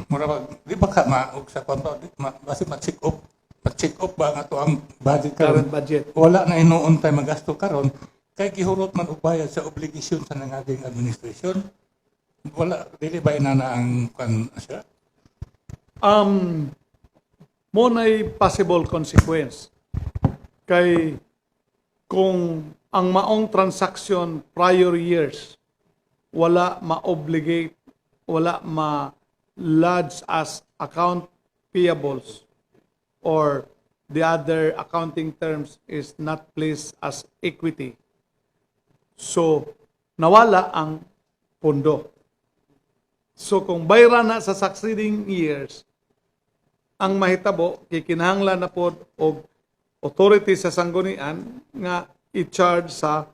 D: mura ba, di ba ka maog sa kwan ba, di, ma, basi ma-check off ba nga to ang budget karon?
B: Current budget.
D: Wala na hinuon tay magasto karon kay gihurot man og bayad sa obligasyon sa nangaging administration. Wala, dili ba ina na ang kan siya?
B: Mao na'y possible consequence. Kay kung ang maong transaction prior years wala ma-obligate, wala ma-lodge as account payables or the other accounting terms is not placed as equity. So, nawala ang pondo. So, kung bayra na sa succeeding years, ang mahitabo, kikinahanglan na pod og authority sa sanggunian nga i-charge sa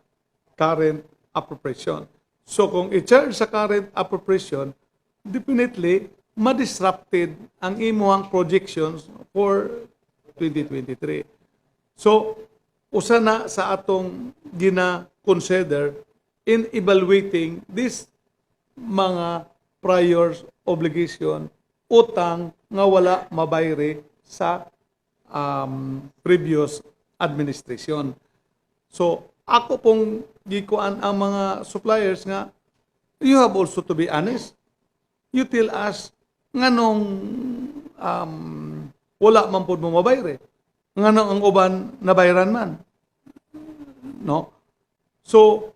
B: current appropriation. So kung i-charge sa current appropriation, definitely ma-disrupted ang imuhang projections for 2023. So, usa na sa atong gina-consider in evaluating this mga prior obligation, utang nga wala mabayri sa previous administration. So, ako pong gikuan ang mga suppliers nga you have also to be honest. You tell us nganong wala man pud mo mabayri. Nganong ang uban nabayran man. No? So,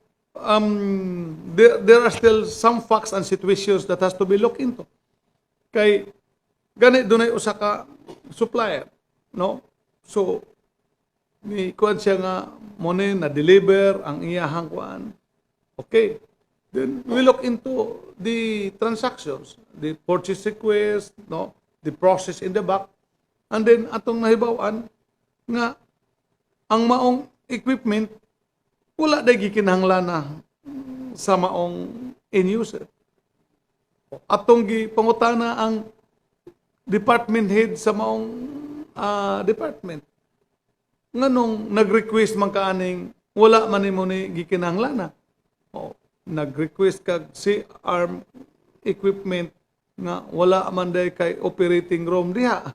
B: there are still some facts and situations that has to be looked into. Kay gani dunay usa ka supplier, no? So ni kuan siya nga mo ni na deliver ang iyahang kuan. Okay. Then we look into the transactions, the purchase request, no, the process in the back, and then atong nahibaw-an nga ang maong equipment wala day gikinahanglan na sa maong end user. Atong gipangutana ang department head sa maong department. Nganong nag-request man kaaning wala man nimo ni gikinahanglan na? O, nag-request kag C-arm equipment nga wala man day kay operating room diha.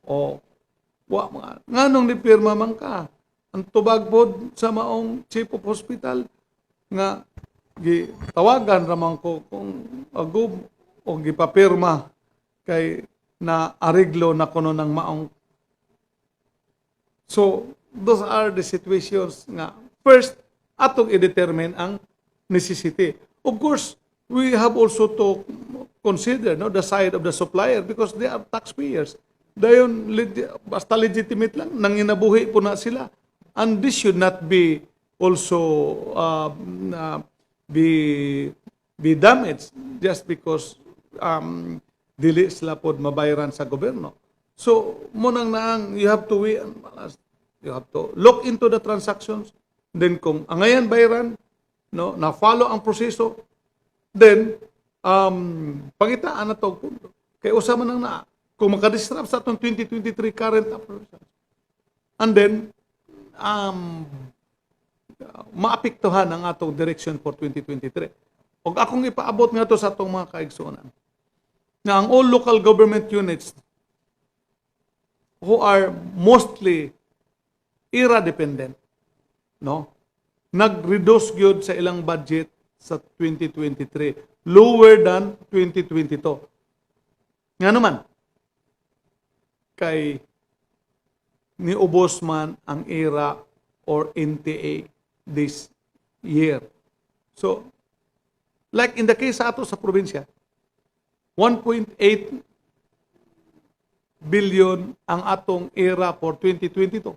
B: O wa mga nganong nipirma man ka? Ang tubag pod sa maong chief of hospital nga gitawagan raman ko kung agub o gipapirma kay na areglo na kuno ng maong. So those are the situations nga first atong i-determine ang necessity. Of course, we have also to consider, no, the side of the supplier because they are taxpayers. Dayon basta legitimate lang nanginabuhi po na sila. And this should not be also be damaged just because dili sila pod mabayaran sa gobyerno. So, mao nang naang you have to weigh and balance. You have to look into the transactions. Then kung angayan bayaran, no, na follow ang proseso, then pangitaan na to og pondo. Kay usa man ang naa kung makadisrupt sa atong 2023 current appropriations. And then maapektuhan ang atong direction for 2023. Og akong ipaabot nga to sa atong mga kaigsuonan na ang all local government units who are mostly IRA dependent, no? Nag-reduce gyud sa ilang budget sa 2023, lower than 2022. Nga naman, kay niubos man ang IRA or NTA this year. So, like in the case sa ato sa probinsya, 1.8 billion ang atong IRA for 2022.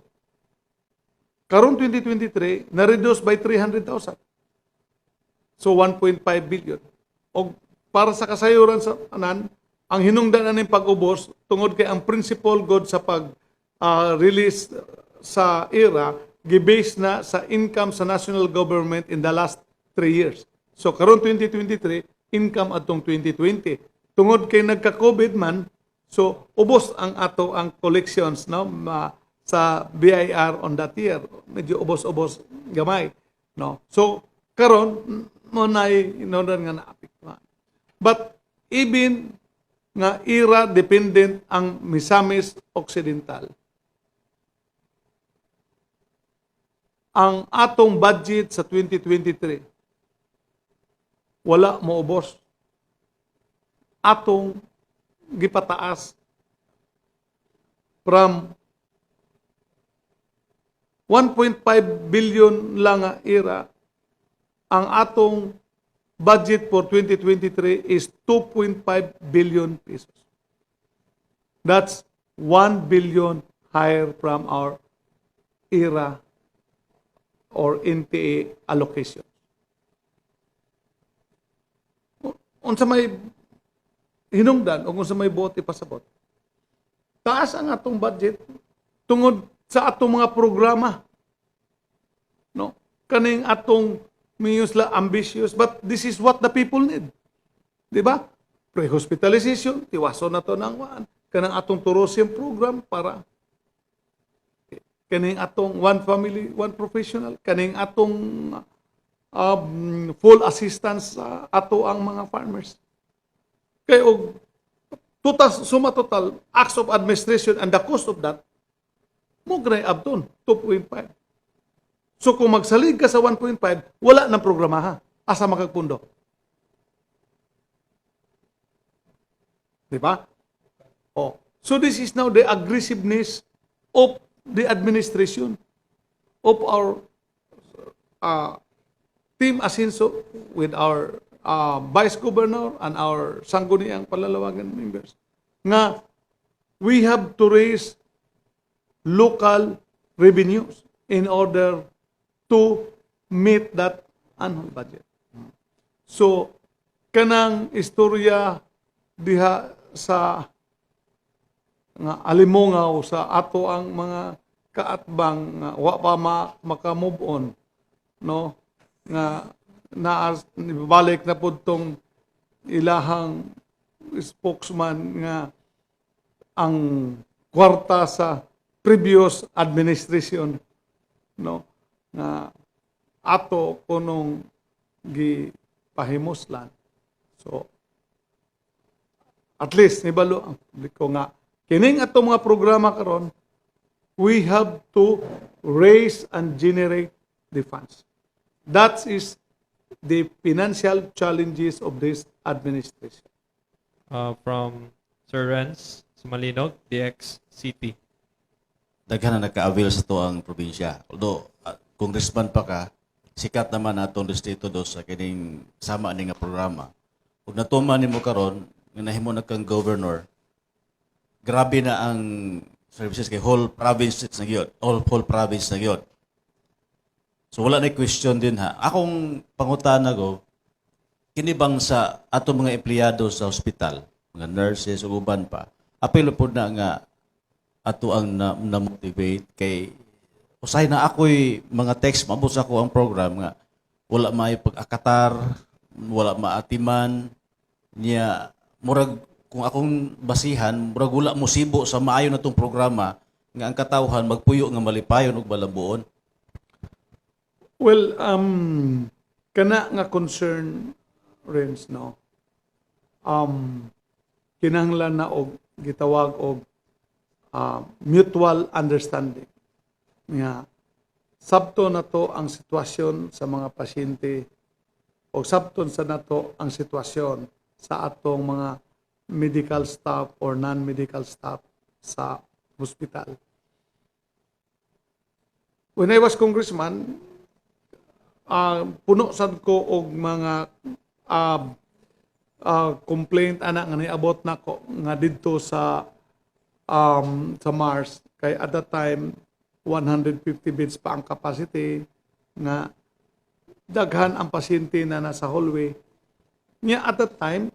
B: Karon 2023, na-reduce by 300,000. So 1.5 billion. Og para sa kasayuran sa tanan, ang hinungdan aning pag-ubos tungod kay ang principle god sa pag release sa IRA gi-base na sa income sa national government in the last 3 years. So karon 2023, income atong 2020. Tungod kay nagka-COVID man, so ubos ang ato ang collections, no, sa BIR on that year. Medyo ubos-ubos gamay, no. So karon mo nay inodan nga naapektuhan. But even nga IRA dependent ang Misamis Occidental, ang atong budget sa 2023 wala moubos. Atong gipataas from 1.5 billion lang nga IRA, ang atong budget for 2023 is 2.5 billion pesos. That's 1 billion higher from our IRA or NTA allocation. Unsa may hinungdan o unsa may buot ipasabot? Taas ang atong budget tungod sa atong mga programa. No? Kaning atong miyos la ambitious, but this is what the people need. Di ba? Pre-hospitalization, tiwaso na to ng waan. Kanang atong tourism program para kaning atong one family, one professional, kaning atong full assistance sa ato ang mga farmers. Kay og total, suma total, acts of administration and the cost of that, mo gray abton, 2.5. So kung magsalig ka sa 1.5, wala ng programa ha. Asa makagpundo? Di ba? Oh. So this is now the aggressiveness of the administration of our Team Asenso with our Vice Governor and our Sangguniang Panlalawigan members nga we have to raise local revenues in order to meet that annual budget. So, kanang istorya diha sa nga alimongaw sa ato ang mga kaatbang nga wa pa maka-move on, no, nga naa balik na pud tong ilahang spokesman nga ang kwarta sa previous administration, no, nga ato kunong gipahimuslan. So at least nibalo ang publiko nga kining atong mga programa karon, we have to raise and generate the funds. That is the financial challenges of this administration.
A: From Sir Renz Sumalinog, DX City.
E: Daghan na nagka-avail sa to ang probinsya. Although, congressman pa ka, sikat naman atong distrito dos sa kining sama ani nga programa. Ug natuman nimo karon nga nahimo na kang governor, grabe na ang services kay whole province na gyud. All whole province na gyud. So wala na question din ha. Akong pangutana ko, kini bang sa ato mga empleyado sa ospital, mga nurses ug uban pa, apil pud na nga ato ang na-motivate kay usahay na ako'y mga text maabot sa ako ang program nga wala may pag-akatar, wala maatiman niya, murag kung akong basihan, murag wala musibo sa maayo na tong programa nga ang katawhan magpuyo nga malipayon ug malambuon.
B: Well, kana nga concern, Renz, no. Kinahanglan na og gitawag og mutual understanding nga Sabton nato ang sitwasyon sa mga pasyente o sabton sa nato ang sitwasyon sa atong mga medical staff or non-medical staff sa hospital. When I was congressman, puno sad ko og mga complaint ana nga niabot nako nga didto sa Mars, kay at that time 150 beds pa ang capacity, nga daghan ang pasyente na nasa hallway. Nya at that time,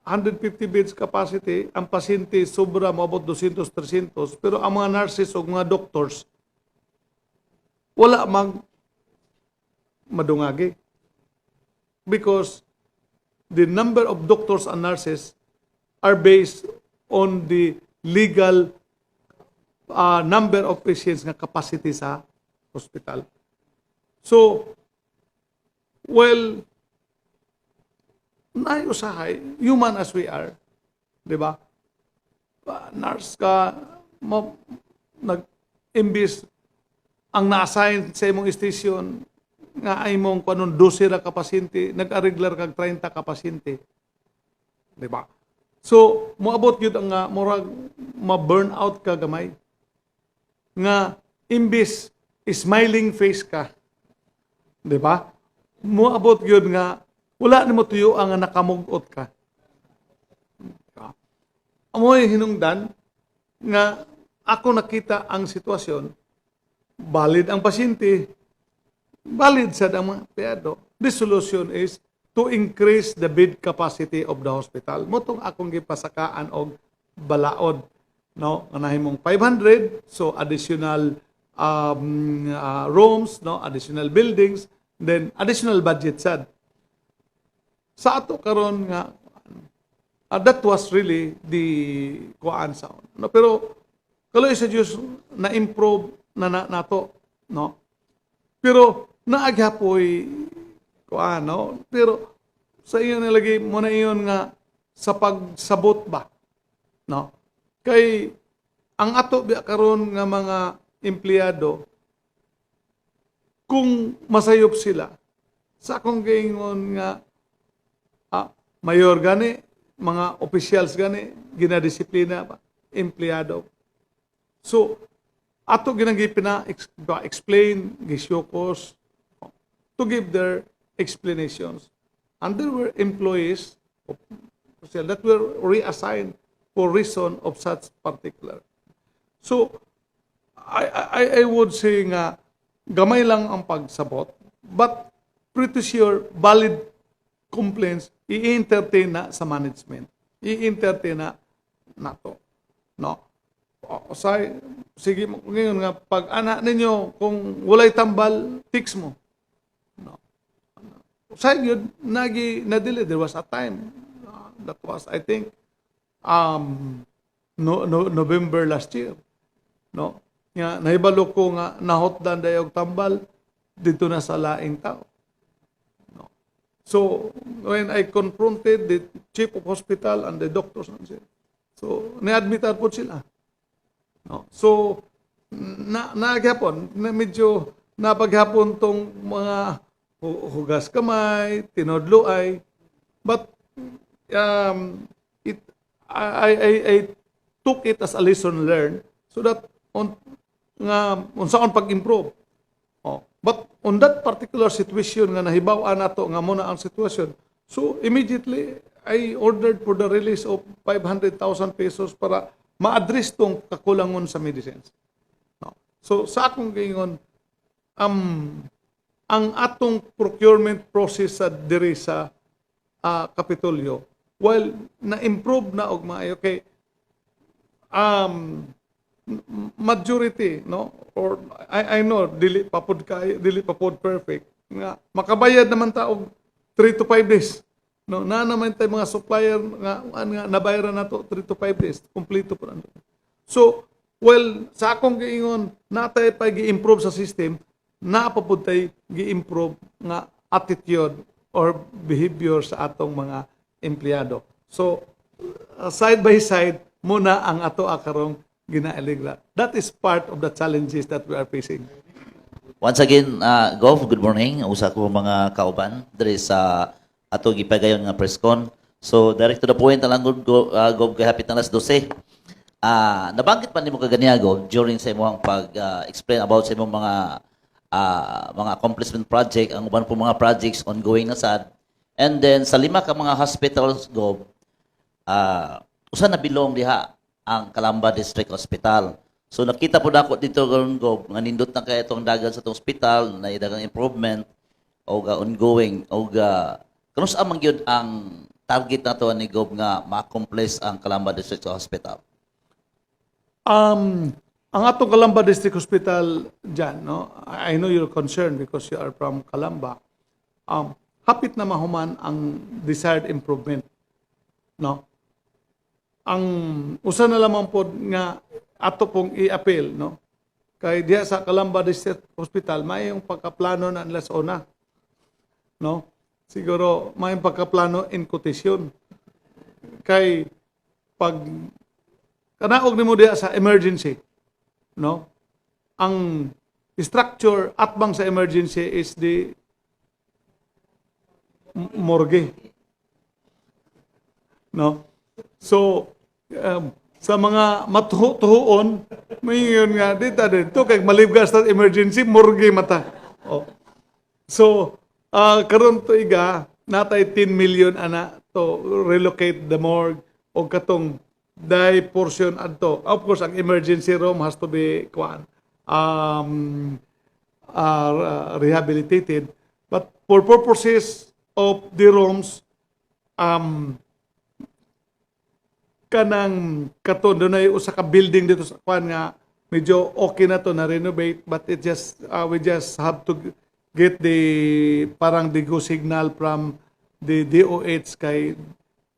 B: 150 beds capacity, ang pasyente sobra, moabot 200, 300, pero ang mga nurses o mga doctors wala mag madungagi because the number of doctors and nurses are based on the legal number of patients nga capacity sa hospital. So, well, naay usahay, human as we are, di ba? Nurse ka, nag imbis ang na-assign sa imong station nga ay mong kanon 12 ra ka pasyente, nag-ariglar kag 30 ka pasyente. Di ba? So, moabot gyud ang nga murag ma-burn out ka gamay. Nga imbis smiling face ka. Di ba? Moabot gyud nga wala nimo tuyo ang nakamug-ot ka. Di ba? Amoy hinungdan nga ako nakita ang sitwasyon, valid ang pasyente, valid sad ang mga empleyado. The solution is to increase the bed capacity of the hospital. Mao tong akong gipasakaan og balaod, no? Nga nahimong 500, so additional rooms, no, additional buildings, then additional budget sad. Sa ato karon nga that was really the kuan sa, no? Pero kaloy sa Dios, na-improve na nato, no? Pero naaghapoy kuan, no? Pero sa iyo nilagay mo na iyon nga sa pagsabot ba, no? Kay ang ato biya karon nga mga empleyado, kung masayop sila sa akong giingon nga mayor gani, mga officials gani, ginadisiplina pa empleyado. So ato ginagi pina explain, gi-show cause to give their explanations, and there were employees that were reassigned for reason of such particular. So I would say nga gamay lang ang pagsabot, but pretty sure valid complaints i-entertain na sa management, i-entertain na nato, no? O, say sige mo ngayon nga pag ana ninyo, kung walay tambal, fix mo, no? Say yun nagi nadili. There was a time, that was, I think, no, no, November last year, no, nga nahibalo ko nga nahotdan dayog tambal dito na sa laing tao, no? So when I confronted the chief of hospital and the doctors, so ni-admitan po sila, no? So na naghapon na medyo napaghapon tong mga hugas kamay, tinodloay, but it I took it as a lesson learned so that on nga unsaon pag-improve. Oh. But on that particular situation nga nahibaw-an nato nga mo na ang sitwasyon, so immediately I ordered for the release of 500,000 pesos para ma-address tong kakulangon sa medicines. No. So sa akong giingon, ang atong procurement process sa diri sa Kapitolyo, while na-improve na og maayo kay majority, no, or I know dili pa pod kay dili pa pod perfect nga makabayad naman ta og 3 to 5 days, no? Na naman tay mga supplier nga nga nabayaran nato 3 to 5 days, kompleto po na. So well, sa akong giingon, natay pa gi-improve sa system, naa pa pud tay gi-improve nga attitude or behavior sa atong mga empleyado. So side by side muna ang ato akarong ginaaligra. That is part of the challenges that we are facing.
F: Once again, Gov, good morning. Usa ko mga kauban diri sa ato gipagayon nga press con. So, direct to the point na lang gud, Gov, kay hapit na alas 12. Nabanggit pa nimo kaganiya, Gov, during sa imong pag-explain about sa imong mga accomplishment project, ang uban po mga projects ongoing na sad. And then sa lima ka mga hospitals, Gov, usa na bilong diha ang Calamba District Hospital. So nakita po nako dito karon, Gov, nga nindot na kay itong dagan sa itong hospital, na dagang improvement o ga ongoing o ga kanus-a man gyud ang target nato ni Gov nga ma-accomplish ang Calamba District Hospital?
B: Ang atong Calamba District Hospital dyan, no? I know you're concerned because you are from Calamba. Hapit na mahuman ang desired improvement. No? Ang usa na lamang po nga ato pong i-appeal, no? Kay diha sa Calamba District Hospital, may yung pagkaplano na nila sa una. No? Siguro may pagkaplano in quotation. Kay pag kanaog nimo diha sa emergency, no? Ang structure atbang sa emergency is the morgue. No? So, sa mga matuho-tuhoon, may yun nga, dito dito, kay malibgas sa emergency, morgue mata. Oh. So, karon tuiga, natay 10 million ana to relocate the morgue o katong day portion adto. Of course, ang emergency room has to be kuan rehabilitated. But for purposes of the rooms, kanang kato dunay usa ka building dito sa kuan nga medyo okay na to na renovate, but it just we just have to get the parang the go signal from the DOH kay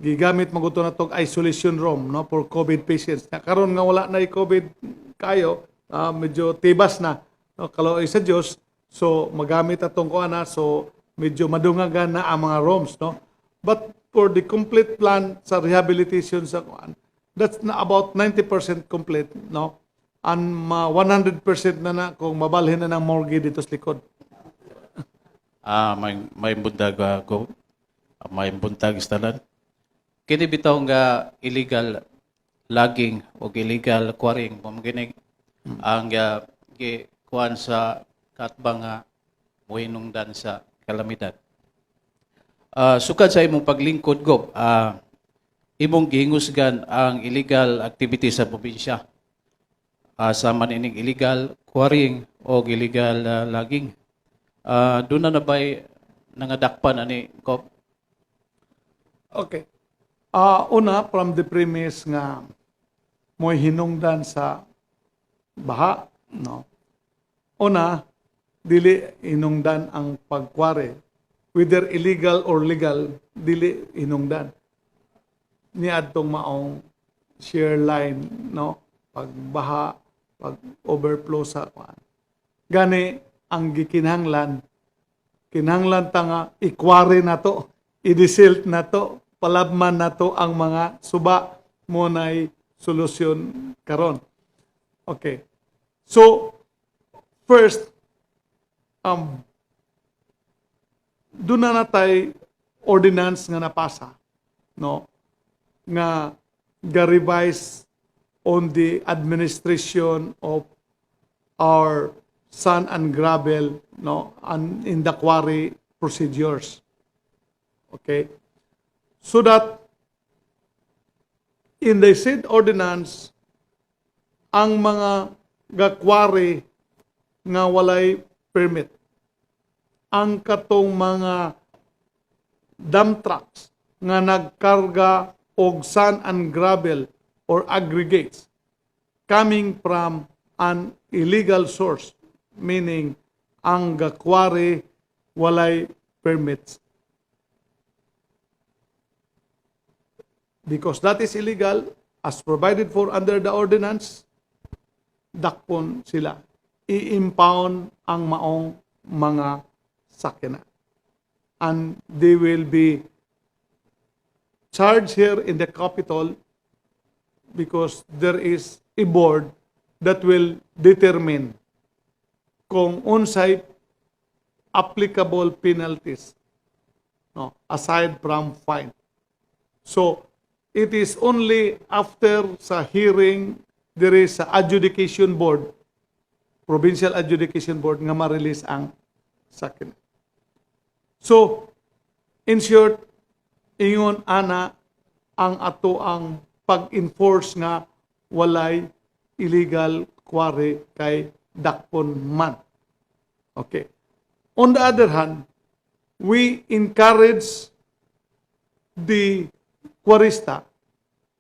B: gigamit man gud to na tong isolation room, no, for COVID patients. Na karon nga wala na COVID kayo, medyo tibas na, no, kalooy sa Dios, so magamit atong kuan na, so medyo madungagan na ang mga rooms, no? But for the complete plan sa rehabilitation sa kuan, that's na about 90% complete, no? And ma 100% na na kung mabalhin na ng morgue dito sa likod.
G: May buntag go. May buntag istalan. Kini bitaw nga illegal logging o illegal quarrying mo gini ang gi kuan sa katbang nga mohinungdan sa kalamidad. Sukad sa imong paglingkod, Gob, imong gihingusgan ang illegal activity sa probinsya. Sama nining illegal quarrying o illegal logging. Doon na ba'y nangadakpan ani, Gob?
B: Okay. Una, from the premise nga mo'y hinungdan sa baha, no? Una, dili hinungdan ang pagkware. Whether illegal or legal, dili hinungdan. Niadtong maong shear line, no? Pagbaha, pag overflow sa kuan. Gani ang gikinahanglan, kinahanglan ta nga ikware na to, i-desilt na to, palabman na to ang mga suba mo nay solusyon karon. Okay. So, first, doon na natay ordinance nga napasa, no? Nga ga-revise on the administration of our sand and gravel, no, and in the quarry procedures. Okay? So that in the said ordinance, ang mga gakwari nga walay permit, ang katong mga dump trucks nga nagkarga og sand and gravel or aggregates coming from an illegal source, meaning ang gakwari walay permits. Because that is illegal, as provided for under the ordinance, dakpon sila. I-impound ang maong mga sakyanan. And they will be charged here in the capital because there is a board that will determine kung unsay applicable penalties, no, aside from fine. So it is only after sa hearing diri sa adjudication board, provincial adjudication board, nga ma-release ang sakina. So in short, ingon ana ang ato ang pag-enforce nga walay illegal quarry kay dakpon man. Okay. On the other hand, we encourage the kwarista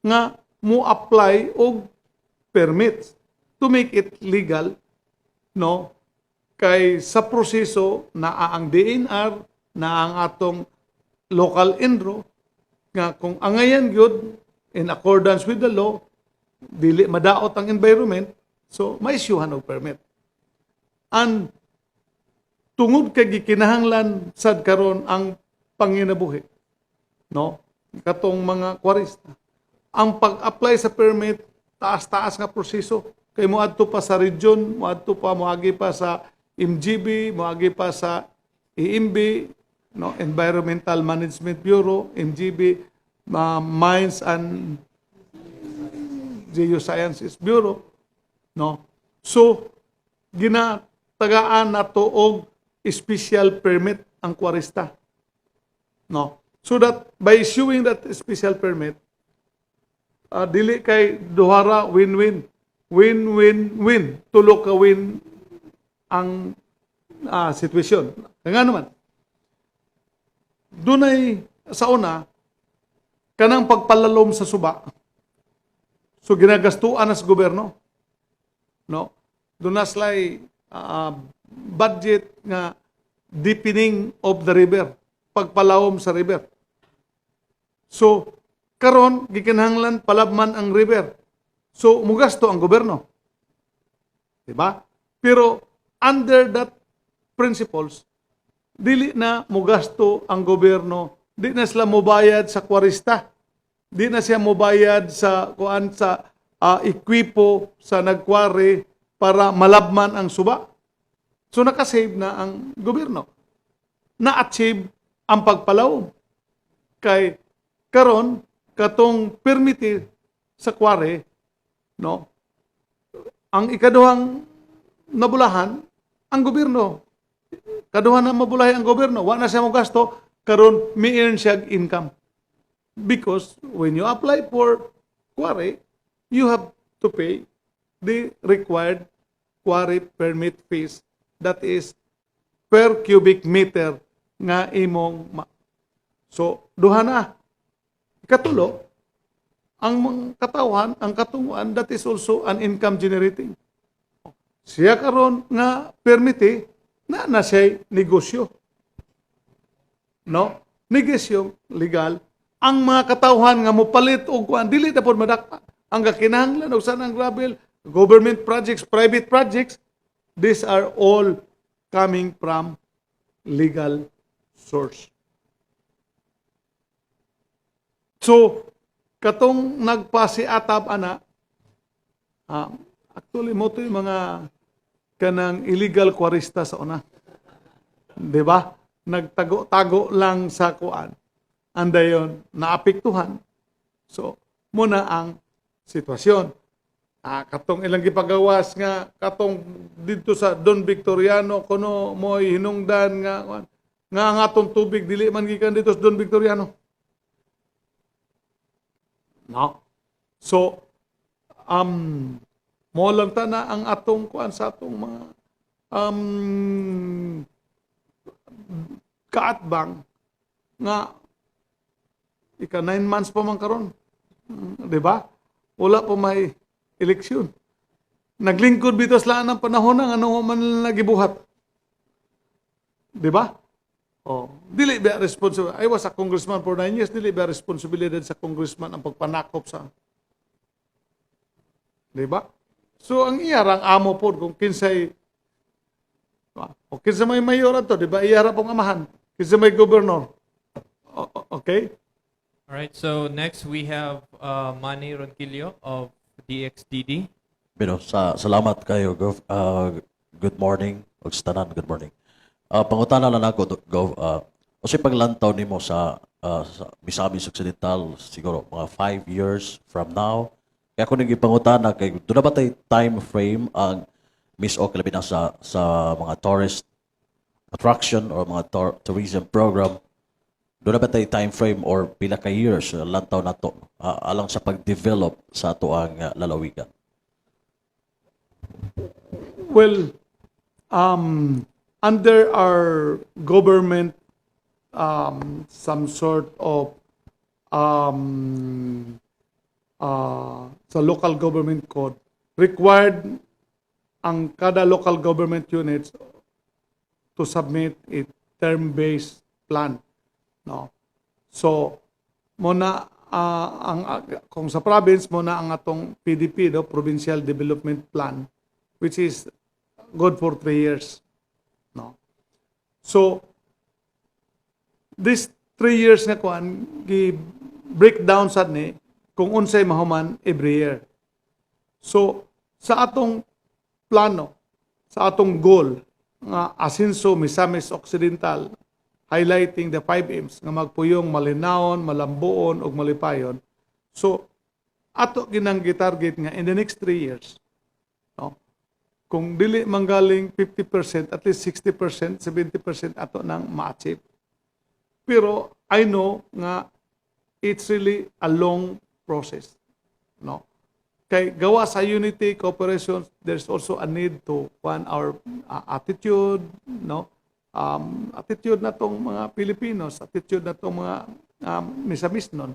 B: nga mo apply og permits to make it legal, no, kay sa proseso naa ang DENR, naa ang atong local ENRO, nga kung angayan gyud in accordance with the law, dili madaot ang environment, so ma-issuehan og permit. And tungod kay gikinahanglan sad karon ang panginabuhi, no, katong mga kwarista, ang pag-apply sa permit, taas-taas nga proseso kay moadto pa sa region, moadto pa, moagi pa sa MGB, moagi pa sa EMB, no, Environmental Management Bureau, MGB, Mines and Geosciences Bureau, no. So ginatagaan nato og special permit ang kwarista, no, so that by issuing that special permit, dili kay duhara, win-win, win-win-win, tulo ka win ang sitwasyon. Kaya nga naman dunay sa una kanang pagpalalom sa suba, so ginagastuan na sa gobyerno, no. Doon na sila'y budget nga deepening of the river, pagpalawom sa river. So karon gikinahanglan palabman ang river, so mugasto ang gobyerno, di ba? Pero under that principles, dili na mugasto ang gobyerno, di na sila mobayad sa kwarista, di na siya mobayad sa kuan, sa ekwipo sa nagkwari para malabman ang suba. So nakasave na ang gobyerno. Na-achieve ang pagpalawom. Kay karon katong permit sa kware, no, ang ikaduhang nabulahan ang gobyerno. Kaduha na mabulahi ang gobyerno, wa na siya mo gasto, karon mi-earn siya income. Because when you apply for quarry, you have to pay the required quarry permit fees, that is per cubic meter nga imong So, duha na. Ikatulo, ang mga katawhan, ang katunguan, that is also an income generating. Siya karon nga permite na na siya negosyo. No? Negosyo legal. Ang mga katawhan nga mopalit og kuan, dili na pod madakpa. Ang gakinahanglan og sanang gravel, government projects, private projects, these are all coming from legal source. So, katong nagpasiatab ana, actually mo to yung mga kanang illegal kwarista sa una. 'Di ba? Nagtago-tago lang sa kuan. Andayon, naapektuhan. So, muna ang sitwasyon. Katong ilang gipagawas nga katong didto sa Don Victoriano kuno mo'y hinungdan nga kuan, nga ang atong tubig dili man gikan dito sa Don Victoriano. No. So mo lang ta na ang atong kuan sa atong mga kaatbang nga ika 9 months pa man karon. Di ba? Wala pa may eleksyon. Naglingkod bitaw sila ng panahon nga ano man nagibuhat. Di ba? Oh, dili ba responsible? I was a congressman for 9 years. Dili ba responsibilidad sa congressman ang pagpanakop sa? Di ba? So ang iyarang amo pod kung kinsay o kinsa may mayor ato, di ba? Iyara pong amahan. Kinsa may gobernador. Okay?
A: All right. So next we have Manny Ronquillo of DXDD.
H: Pero sa salamat kayo, Gov. Good morning. Ug sa tanan, good morning. Pangutana lang ako, Gov, unsay paglantaw nimo sa Misamis Occidental siguro mga 5 years from now? Kaya ako nang pangutana kay duna ba tay time frame ang MisOcc labi na sa mga tourist attraction or mga tourism program? Duna ba tay time frame or pila ka years lantaw nato alang sa pag-develop sa ato ang lalawigan?
B: Well, under our government, some sort of sa local government code, required ang kada local government units to submit a term-based plan. No? So, mao na ang kung sa province, mao na ang atong PDP, no, Provincial Development Plan, which is good for 3 years. No? So, this 3 years nga kuan, gi breakdown sad ni kung unsay mahuman every year. So, sa atong plano, sa atong goal nga Asenso Misamis Occidental, highlighting the five M's nga magpuyong, malinawon, malambuon ug malipayon. So, ato ginang gitarget nga in the next 3 years, no? Kung dili manggaling 50%, at least 60%, 70% ato nang ma-achieve. Pero I know nga it's really a long process. No? Kay gawa sa unity, cooperation, there's also a need to one our attitude, no? Attitude na tong mga Pilipinos, attitude na tong mga Misamisnon.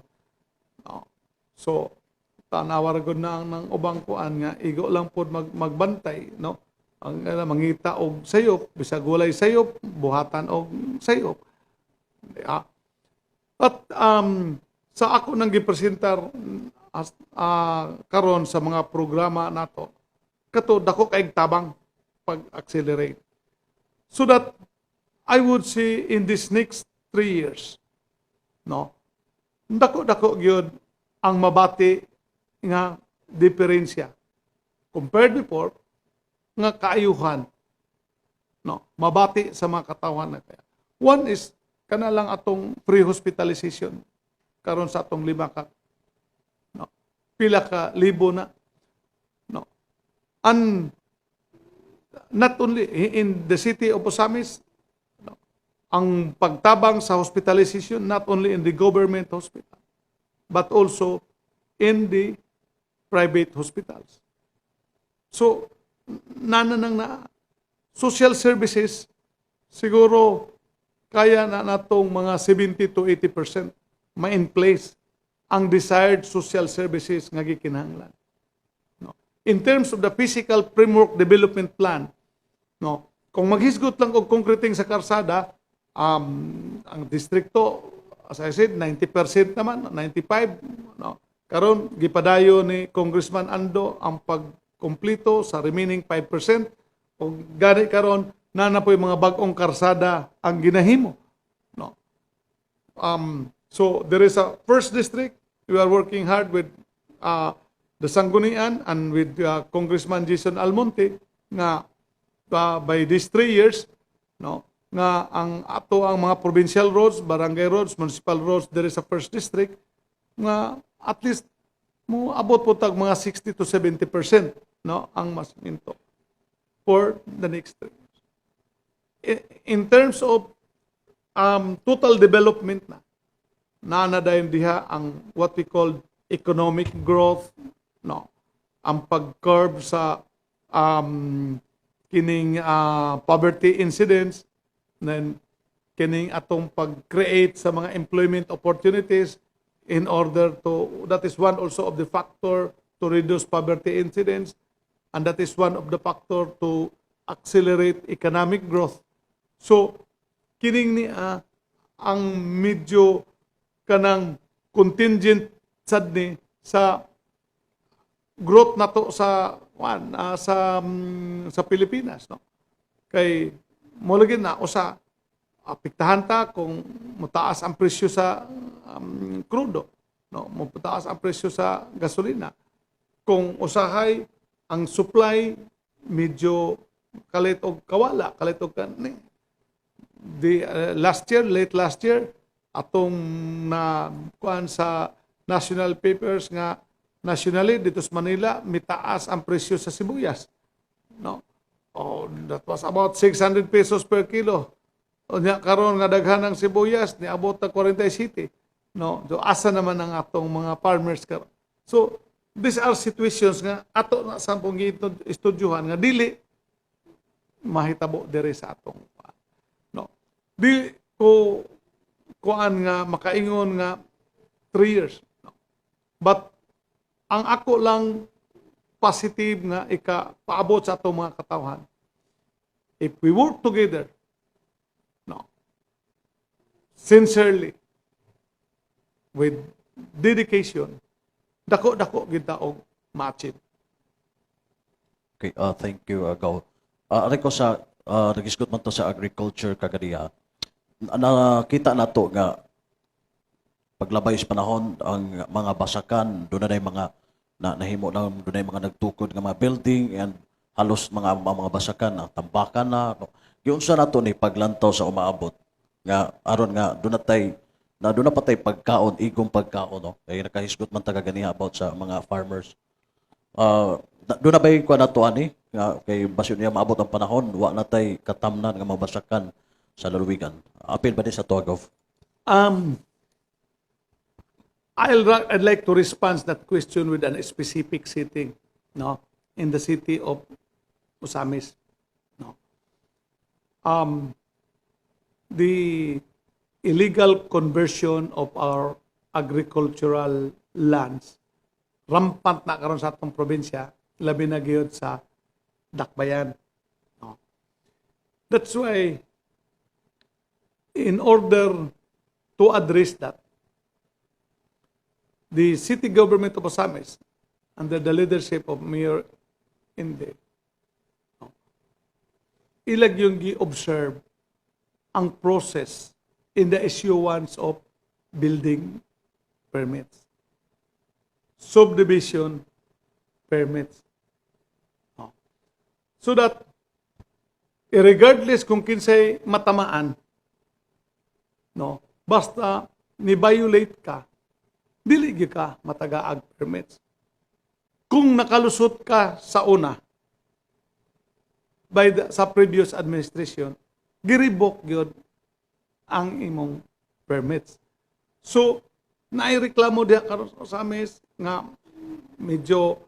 B: No? So, tanawa ra gud na ang ng ubang kuan nga igo lang pod magbantay, no? Ang mangita og sayop, bisag walay sayop, buhatan og sayop. Yeah. At sa ako nang gipresentar karon sa mga programa nato, kato dako kay tabang pag-accelerate. So that I would say in this next 3 years, no, dako-dako gyud ang mabati nga diferensya compared before nga kaayuhan, no, mabati sa mga katawhan na kaya. One is kana lang atong free hospitalization karon sa atong lima ka, no, pila ka libo na, no? And not only in the city of Ozamiz, no, ang pagtabang sa hospitalization not only in the government hospital but also in the private hospitals. So nana nang na social services, siguro kaya na natong mga 70 to 80% ma-in place ang desired social services nga gikinahanglan. No. In terms of the physical framework development plan, no, kung maghisgot lang og concreting sa karsada, ang distrikto, as I said, 90% naman, 95, no. Karon gipadayon ni Congressman Ando ang pagkumpleto sa remaining 5%. Ug gani karon na na po'y mga bag-ong karsada ang ginahimo. No. So there is a first district. We are working hard with the Sanggunian and with Congressman Jason Almonte nga by these 3 years, no, nga ang ato ang mga provincial roads, barangay roads, municipal roads there is a first district nga at least mo abot po tag mga 60 to 70%, no, ang masiminto for the next 3 years. In terms of total development na, naa na dayon diha ang what we call economic growth, no, ang pag-curb sa kining poverty incidence, then kining atong pag-create sa mga employment opportunities in order to, that is one also of the factor to reduce poverty incidence and that is one of the factor to accelerate economic growth. So kining ni ang medyo kanang contingent sad ni sa growth nato sa kuan sa Pilipinas, no, kay mo lagi na usa apektahan ta kung motaas ang presyo sa krudo, no, motaas ang presyo sa gasolina, kung usahay ang supply medyo Kalit og kawala, kalit og kani. The last year, late last year, atong na kuan sa national papers nga nationally dito sa Manila mitaas ang presyo sa sibuyas. No? Oh, that was about 600 pesos per kilo. Unya karon nga daghan ang sibuyas, niabot na 47. No? So asa naman ang atong mga farmers karon? So these are situations nga ato na sampung estudyuhan nga dili mahitabo diri sa atong, no. Di ko kuan nga makaingon nga 3 years, no? But ang ako lang positive nga ika paabot sa atong mga katawhan, if we work together, no, sincerely, with dedication, dako dako gid ta og ma-achieve.
H: Okay, thank you, Gov. Aray ko sa, nagisgot man to sa agriculture kaganiya. Nakita na to nga paglabay sa panahon ang mga basakan doon na mga na nahimo na doon mga nagtukod nga mga building and halos mga basakan ang tambakan na, no. Giunsa nato ni paglantaw sa umaabot nga aron nga doon na tay na doon na patay pagkaon, igong pagkaon, no, kay nakahisgot man ta kaganiha about sa mga farmers. Doon na ba yung kuha nato ani nga kay basin niya maabot ang panahon wa na tay katamnan nga mabasakan sa lalawigan? Apil ba ni sa tuwa, Gov?
B: I'd like to respond that question with an specific setting, no, in the city of Ozamiz, no. The illegal conversion of our agricultural lands rampant na karon sa atong probinsya, labi na gyud sa Dakbayan, no. That's why in order to address that, the city government of Ozamiz, under the leadership of Mayor Inde, no, ilag yung gi-observe ang process in the issuance of building permits, subdivision permits. No. So that, regardless kung kinsay matamaan, no, basta ni-violate ka, dili gyud ka matagaag permits. Kung nakalusot ka sa una, sa previous administration, gi-revoke gyud ang imong permits. So, naireklamo diha karon sa Ozamiz nga medyo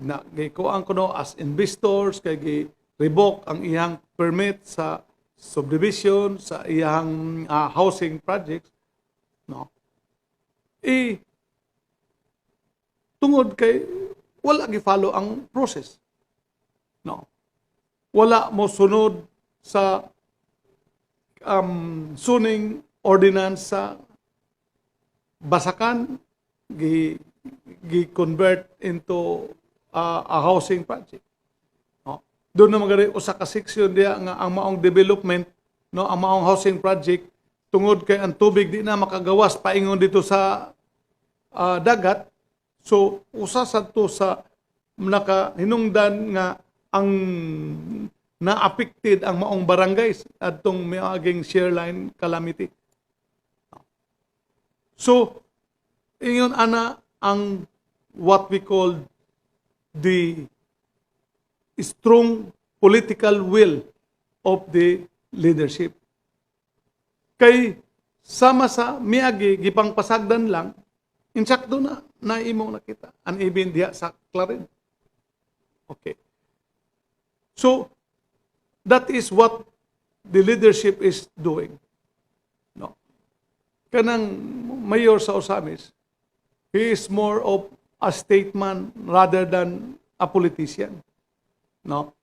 B: na gikuan ko, no, as investors kay gi revoke ang iyang permit sa subdivision, sa iyang housing projects, no, eh tungod kay wala gi-follow ang process, no, wala mo sunod sa zoning ordinance sa basakan gi gi convert into a housing project, no. Doon na magari usa ka section diya nga ang maong development, no, ang maong housing project, tungod kay ang tubig di na makagawas paingon dito sa dagat, so usa sad to sa nakahinungdan nga ang na-affected ang maong barangays adtong miaging shear line calamity. So ingon ana ang what we call the strong political will of the leadership. Kay sama sa miagi gipangpasagdan lang, insakto na na imong nakita and even diha sa Clarin. Okay. So that is what the leadership is doing. No. Kanang mayor sa Ozamiz, he is more of a statesman rather than a politician. No.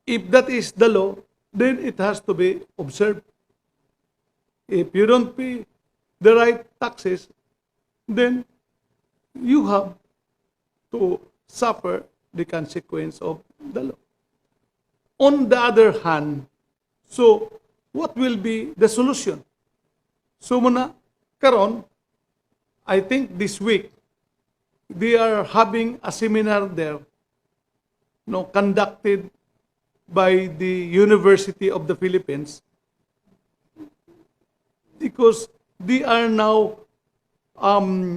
B: If that is the law, then it has to be observed. If you don't pay the right taxes, then you have to suffer the consequence of the law. On the other hand, so what will be the solution? So muna, karon, I think this week, they are having a seminar there, no, conducted by the University of the Philippines because they are now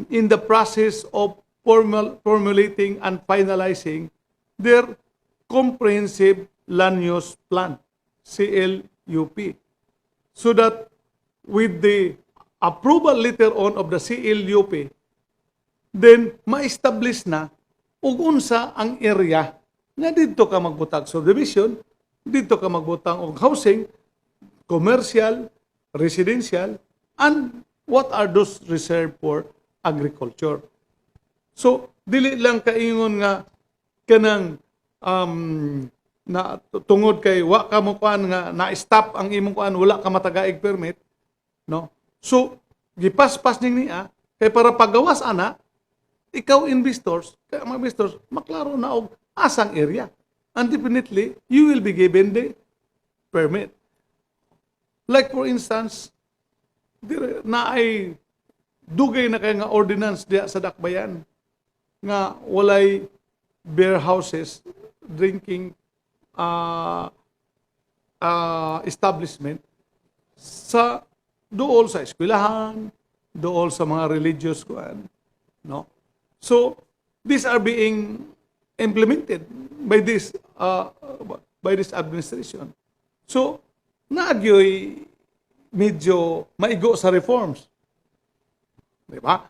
B: in the process of formulating and finalizing their Comprehensive Land Use Plan, CLUP. So that with the approval later on of the CLUP, then ma-establish na ug unsa ang area nga didto ka magbutang subdivision, didto ka magbutang og housing, commercial, residential, and what are those reserved for agriculture. So, dili lang kaingon nga kanang na tungod kay wa ka mo kuan nga na-stop ang imong kuan, wala ka matagaig permit, no? So, gipaspas ning niya kay para pagawas ana, ikaw investors, kay ang mga investors maklaro na og asang area. And definitely, you will be given the permit. Like for instance, dire na ay dugay na kay nga ordinance diya sa Dakbayan nga walay beer houses, drinking establishment sa duol sa eskwelahan, duol sa mga religious kuan, no? So these are being implemented by this administration. So naagyoy medyo maigo sa reforms. Di ba?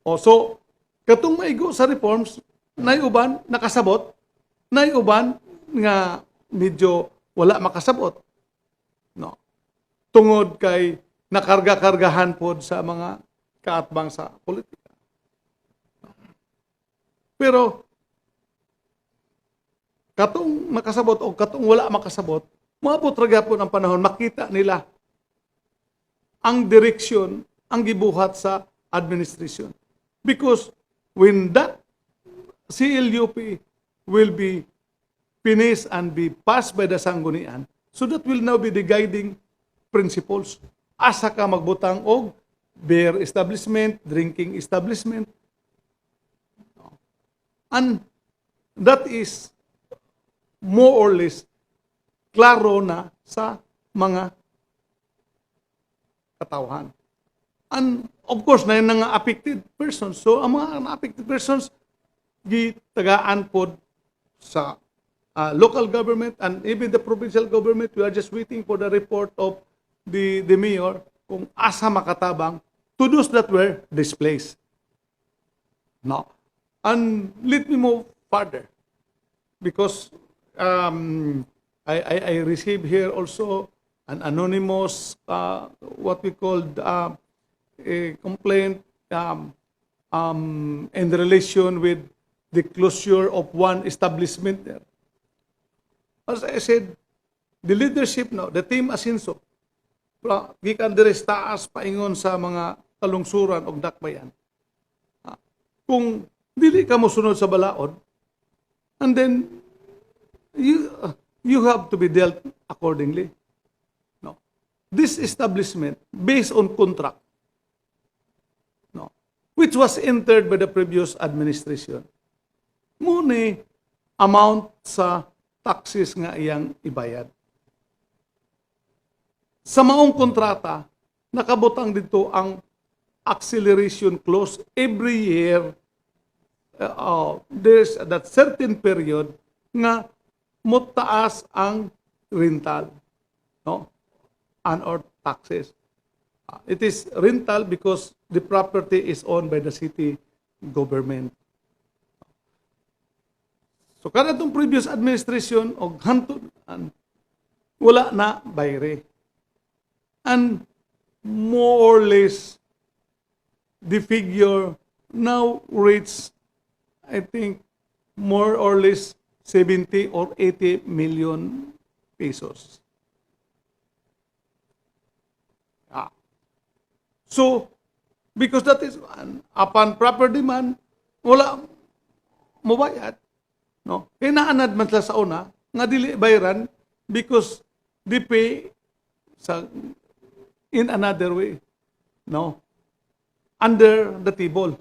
B: O so katong maigo sa reforms, nay uban nakasabot, nay uban nga medyo wala makasabot. No. Tungod kay nakarga-kargahan pod sa mga kaatbang sa politika. Pero katong makasabot o katong wala makasabot, moabot ra gyapon ang panahon makita nila ang direksyon ang gibuhat sa administration. Because when that CLUP will be finished and be passed by the Sanggunian, so that will now be the guiding principles. Asa ka magbutang og beer establishment, drinking establishment. And that is more or less klaro na sa mga katawhan. And of course, na yung nga affected persons. So, ang mga affected persons, gitagaan pod sa local government and even the provincial government. We are just waiting for the report of the mayor kung asa makatabang to those that were displaced. No. And let me move further because I receive here also an anonymous, what we called a complaint in relation with the closure of one establishment there. As I said, the leadership now, the team Asinso, gikan diri sa taas paingon sa mga kalungsuran og dakbayan. Kung dili ka mosunod sa balaod, and then you have to be dealt accordingly. No. This establishment based on contract, no, which was entered by the previous administration, muni amount sa taxes nga iyang ibayad. Sa maong kontrata, nakabutang dito ang acceleration clause every year. There's that certain period nga motaas ang rental, no, and or taxes. It is rental because the property is owned by the city government. So kada itong previous administration og hantod wala na bayre. And more or less the figure now reach, I think, more or less 70 or 80 million pesos. So, because that is, upon proper demand, wala mobayad. No? Kaya naanad man sila sa una, nga dili bayaran because they pay sa in another way. No? Under the table.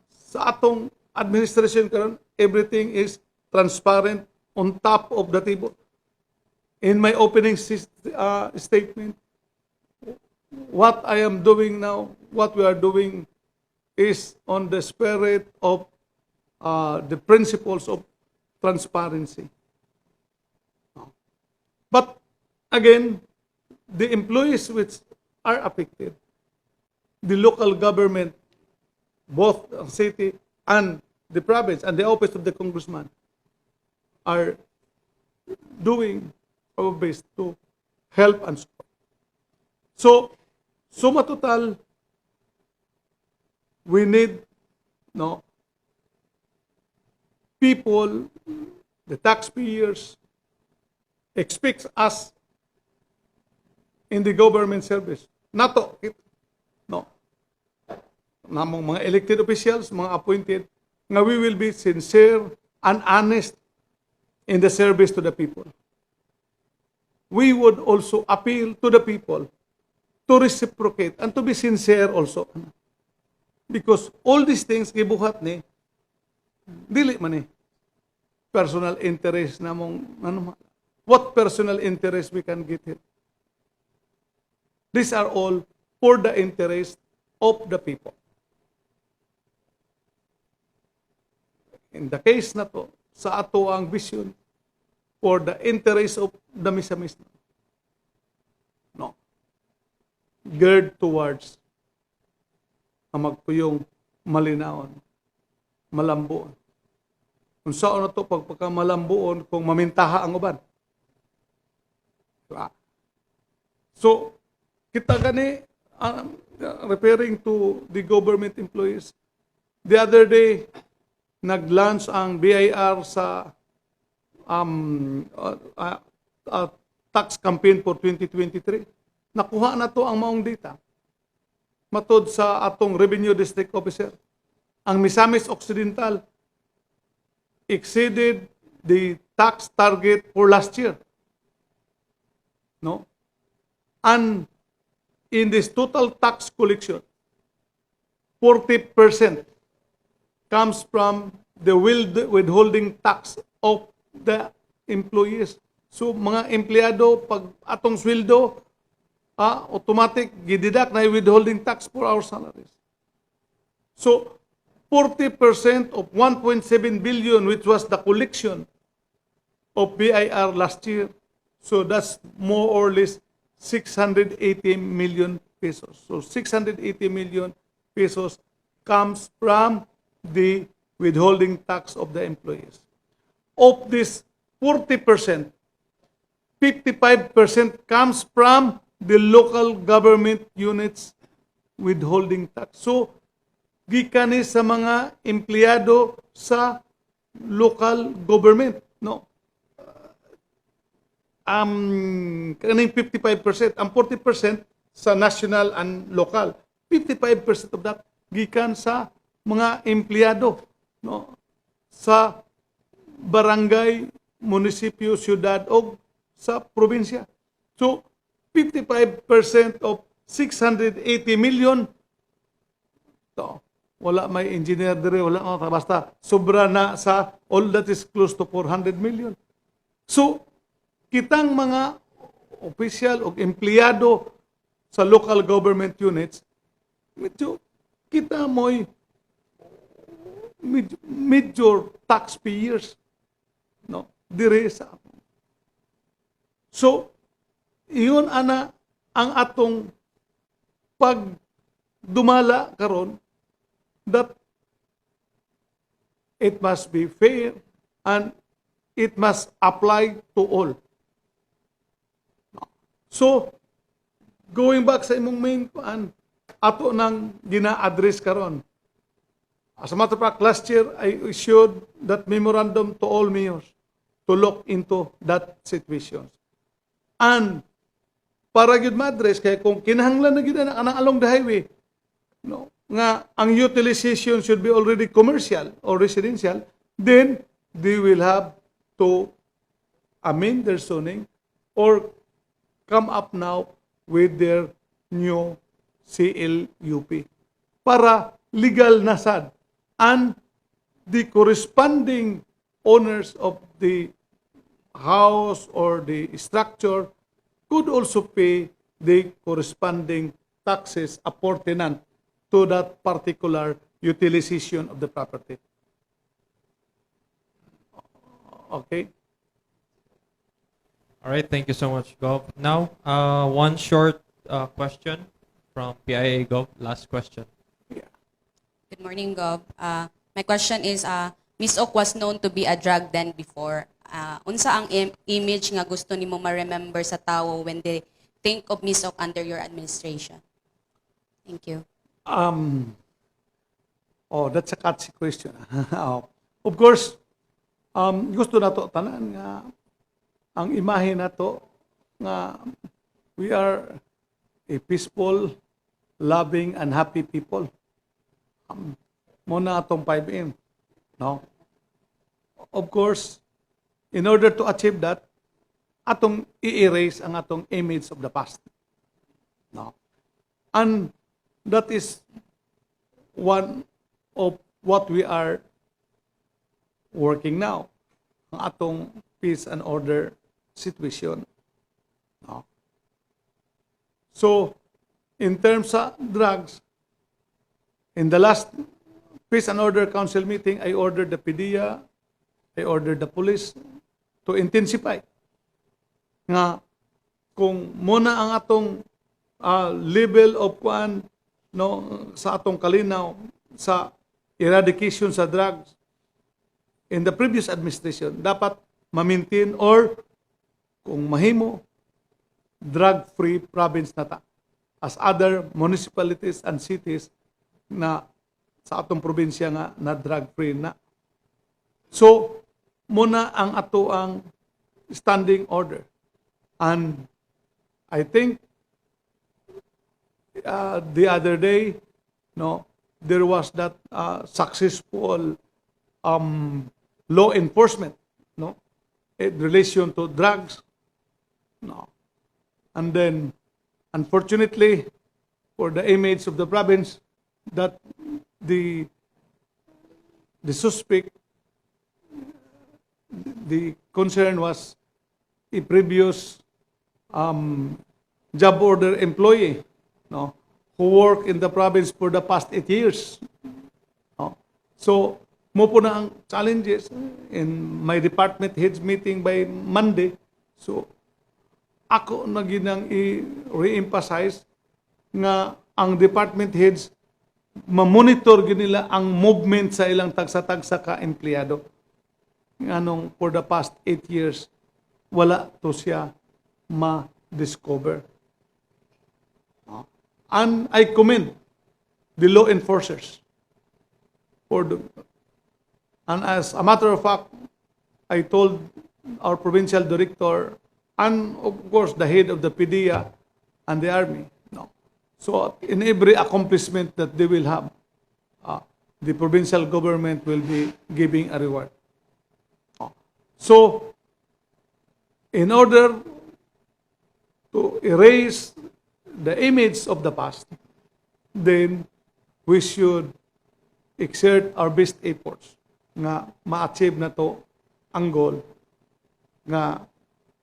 B: Sa atong administration karon, everything is transparent, on top of the table. In my opening statement, what I am doing now, what we are doing is on the spirit of the principles of transparency. But again, the employees which are affected, the local government, both the city and the province and the office of the congressman, are doing our best to help and support. So, suma total, we need, no, people, the taxpayers, expects us in the government service. Nato, no, namong mga elected officials, mga appointed, nga we will be sincere and honest in the service to the people. We would also appeal to the people to reciprocate and to be sincere also. Because all these things gibuhat ni, dili man ni personal interest namong ano, what personal interest we can get here? These are all for the interest of the people. In the case na to, sa ato ang vision, for the interest of the Misamis. No. Geared towards ang magpuyong malinawon, malambuon. Kung saan na to pagpagkamalambuon kung mamintaha ang uban. Diba? So, kita gani, referring to the government employees, the other day, nag-launch ang BIR sa tax campaign for 2023. Nakuha na to ang maong data. Matod sa atong Revenue District Officer, ang Misamis Occidental exceeded the tax target for last year. No? And in this total tax collection, 40% comes from the withholding tax of the employees. So mga empleyado, pag atong sweldo, automatic gideduct na yung withholding tax for our salaries. So 40% of 1.7 billion, which was the collection of BIR last year. So that's more or less 680 million pesos. So 680 million pesos comes from the withholding tax of the employees. Of this 40%, 55% comes from the local government units withholding tax. So, gikan ni sa mga empleyado sa local government, no? Kaning 55%, ang 40% sa national and local. 55% of that gikan sa mga empleyado, no, sa barangay, munisipyo, syudad o sa probinsya. So 55% of 680 million to, wala may engineer dire, wala, oh, basta sobra na sa all that is close to 400 million. So kitang mga official o empleyado sa local government units, medyo kita mo'y major taxpayers, no, dire sa. So iyon ana ang atong pagdumala karon, that it must be fair and it must apply to all. So going back sa imong main kuan, ato nang gina-address karon. As a matter of fact, last year I issued that memorandum to all mayors to look into that situation. And para gyud ma-address, kay kung kinahanglan na gyud ana anang along the highway, no, nga ang utilization should be already commercial or residential, then they will have to amend their zoning or come up now with their new CLUP para legal na sad and the corresponding owners of the house or the structure could also pay the corresponding taxes apportioned to that particular utilization of the property. Okay?
A: All right, thank you so much, Gov. Now, one short question from PIA, Gov. Last question.
B: Yeah.
I: Good morning, Gov. My question is, Miss Ok was known to be a drug den before. Unsa ang image nga gusto nimo ma-remember sa tao when they think of Miss Ok under your administration? Thank you.
B: Oh, that's a catchy question. Oh. Of course, gusto nato tanan nga ang imahe nato nga we are a peaceful, loving, and happy people. Mao na atong 5M. No? Of course, in order to achieve that, atong i-erase ang atong image of the past. No? And that is one of what we are working now, ang atong peace and order situation. No? So, in terms of drugs, in the last Peace and Order Council meeting, I ordered the PDEA, I ordered the police to intensify. Nga, kung mao na ang atong level of kuan, no, sa atong kalinaw sa eradication sa drugs in the previous administration, dapat ma-maintain or kung mahimo, drug-free province na ta as other municipalities and cities na sa atong probinsya nga na drug-free na. So, mao na ang ato ang standing order. And I think the other day, no, there was that successful law enforcement, no, in relation to drugs, no. And then, unfortunately, for the image of the province, that the suspect, the concern was a previous job order employee, no, who worked in the province for the past 8 years. No? So, mao po na ang challenges in my department heads meeting by Monday. So, ako na ginang i-re-emphasize nga ang department heads ma-monitor gyud nila ang movement sa ilang tagsa-tagsa ka empleyado. Nganong for the past 8 years, wala to siya ma-discover. And I commend the law enforcers for the, and as a matter of fact, I told our provincial director and, of course, the head of the PDEA and the army, no. So in every accomplishment that they will have, the provincial government will be giving a reward. So, in order to erase the image of the past, then we should exert our best efforts nga ma-achieve na to ang goal nga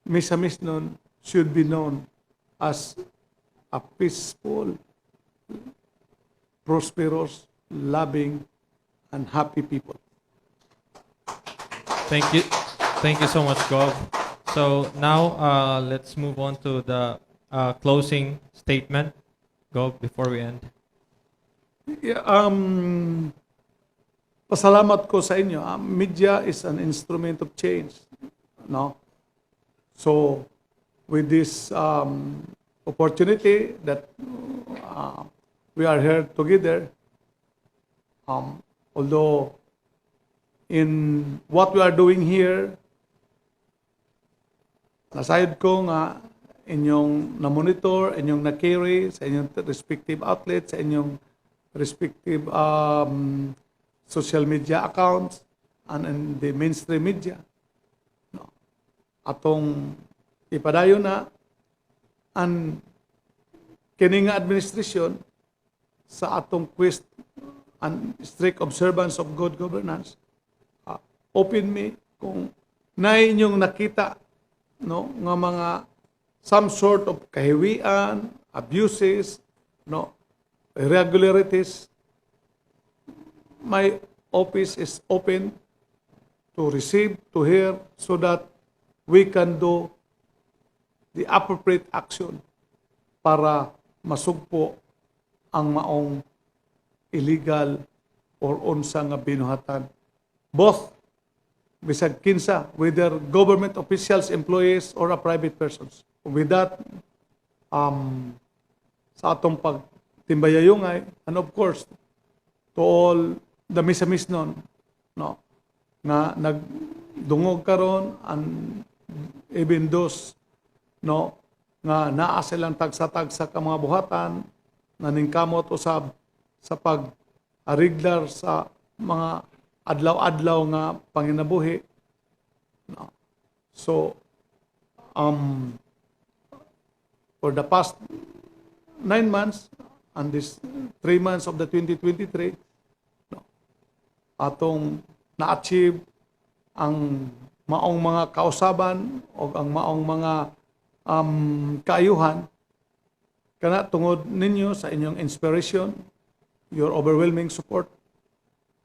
B: Misamisnon should be known as a peaceful, prosperous, loving, and happy people.
A: Thank you. Thank you so much, Gov. So now let's move on to the closing statement, Gov, before we end.
B: Yeah, pasalamat ko sa inyo. Media is an instrument of change. No? So, with this opportunity that we are here together, although in what we are doing here, nasayod ko nga inyong na-monitor, inyong na-carry sa inyong respective outlets, sa inyong respective social media accounts, and in the mainstream media. No. Atong ipadayon na ang kini nga administrasyon sa atong quest and strict observance of good governance. Open me kung na inyong nakita no, nga mga some sort of kahiwian, abuses, no, irregularities, my office is open to receive, to hear, so that we can do the appropriate action para masugpo ang maong illegal or unsa nga binuhatan. Both bisag kinsa, whether government officials, employees, or a private persons. With that, sa atong pagtimbayayungay, and of course, to all the Misamisnon, no, nga nagdungog karon and even those, no, nga naa silang tagsa-tagsa ka mga buhatan na ningkamot usab sa pag ariglar sa mga adlaw-adlaw nga panginabuhi, no? So for the past 9 months and this 3 months of the 2023, no, atong na-achieve ang maong mga kausaban o ang maong mga kaayuhan kana tungod ninyo sa inyong inspiration, your overwhelming support,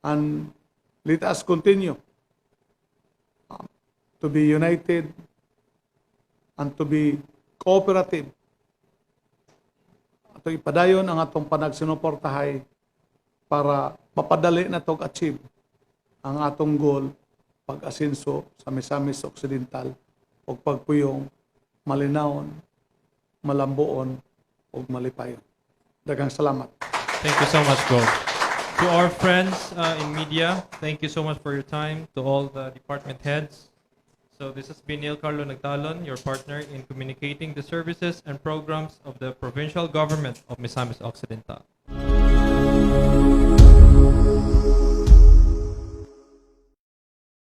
B: and let us continue to be united and to be cooperative. Ato ipadayon ang atong panagsinuportahay para mapadali na tog achieve ang atong goal, pag-asenso sa Misamis Occidental o pagpuyong malinawon, malambuon ug malipayon. Daghang salamat.
A: Thank you so much, Gov. To our friends in media, thank you so much for your time. To all the department heads. So this has been Neil Carlo Nagtalon, your partner in communicating the services and programs of the provincial government of Misamis Occidental.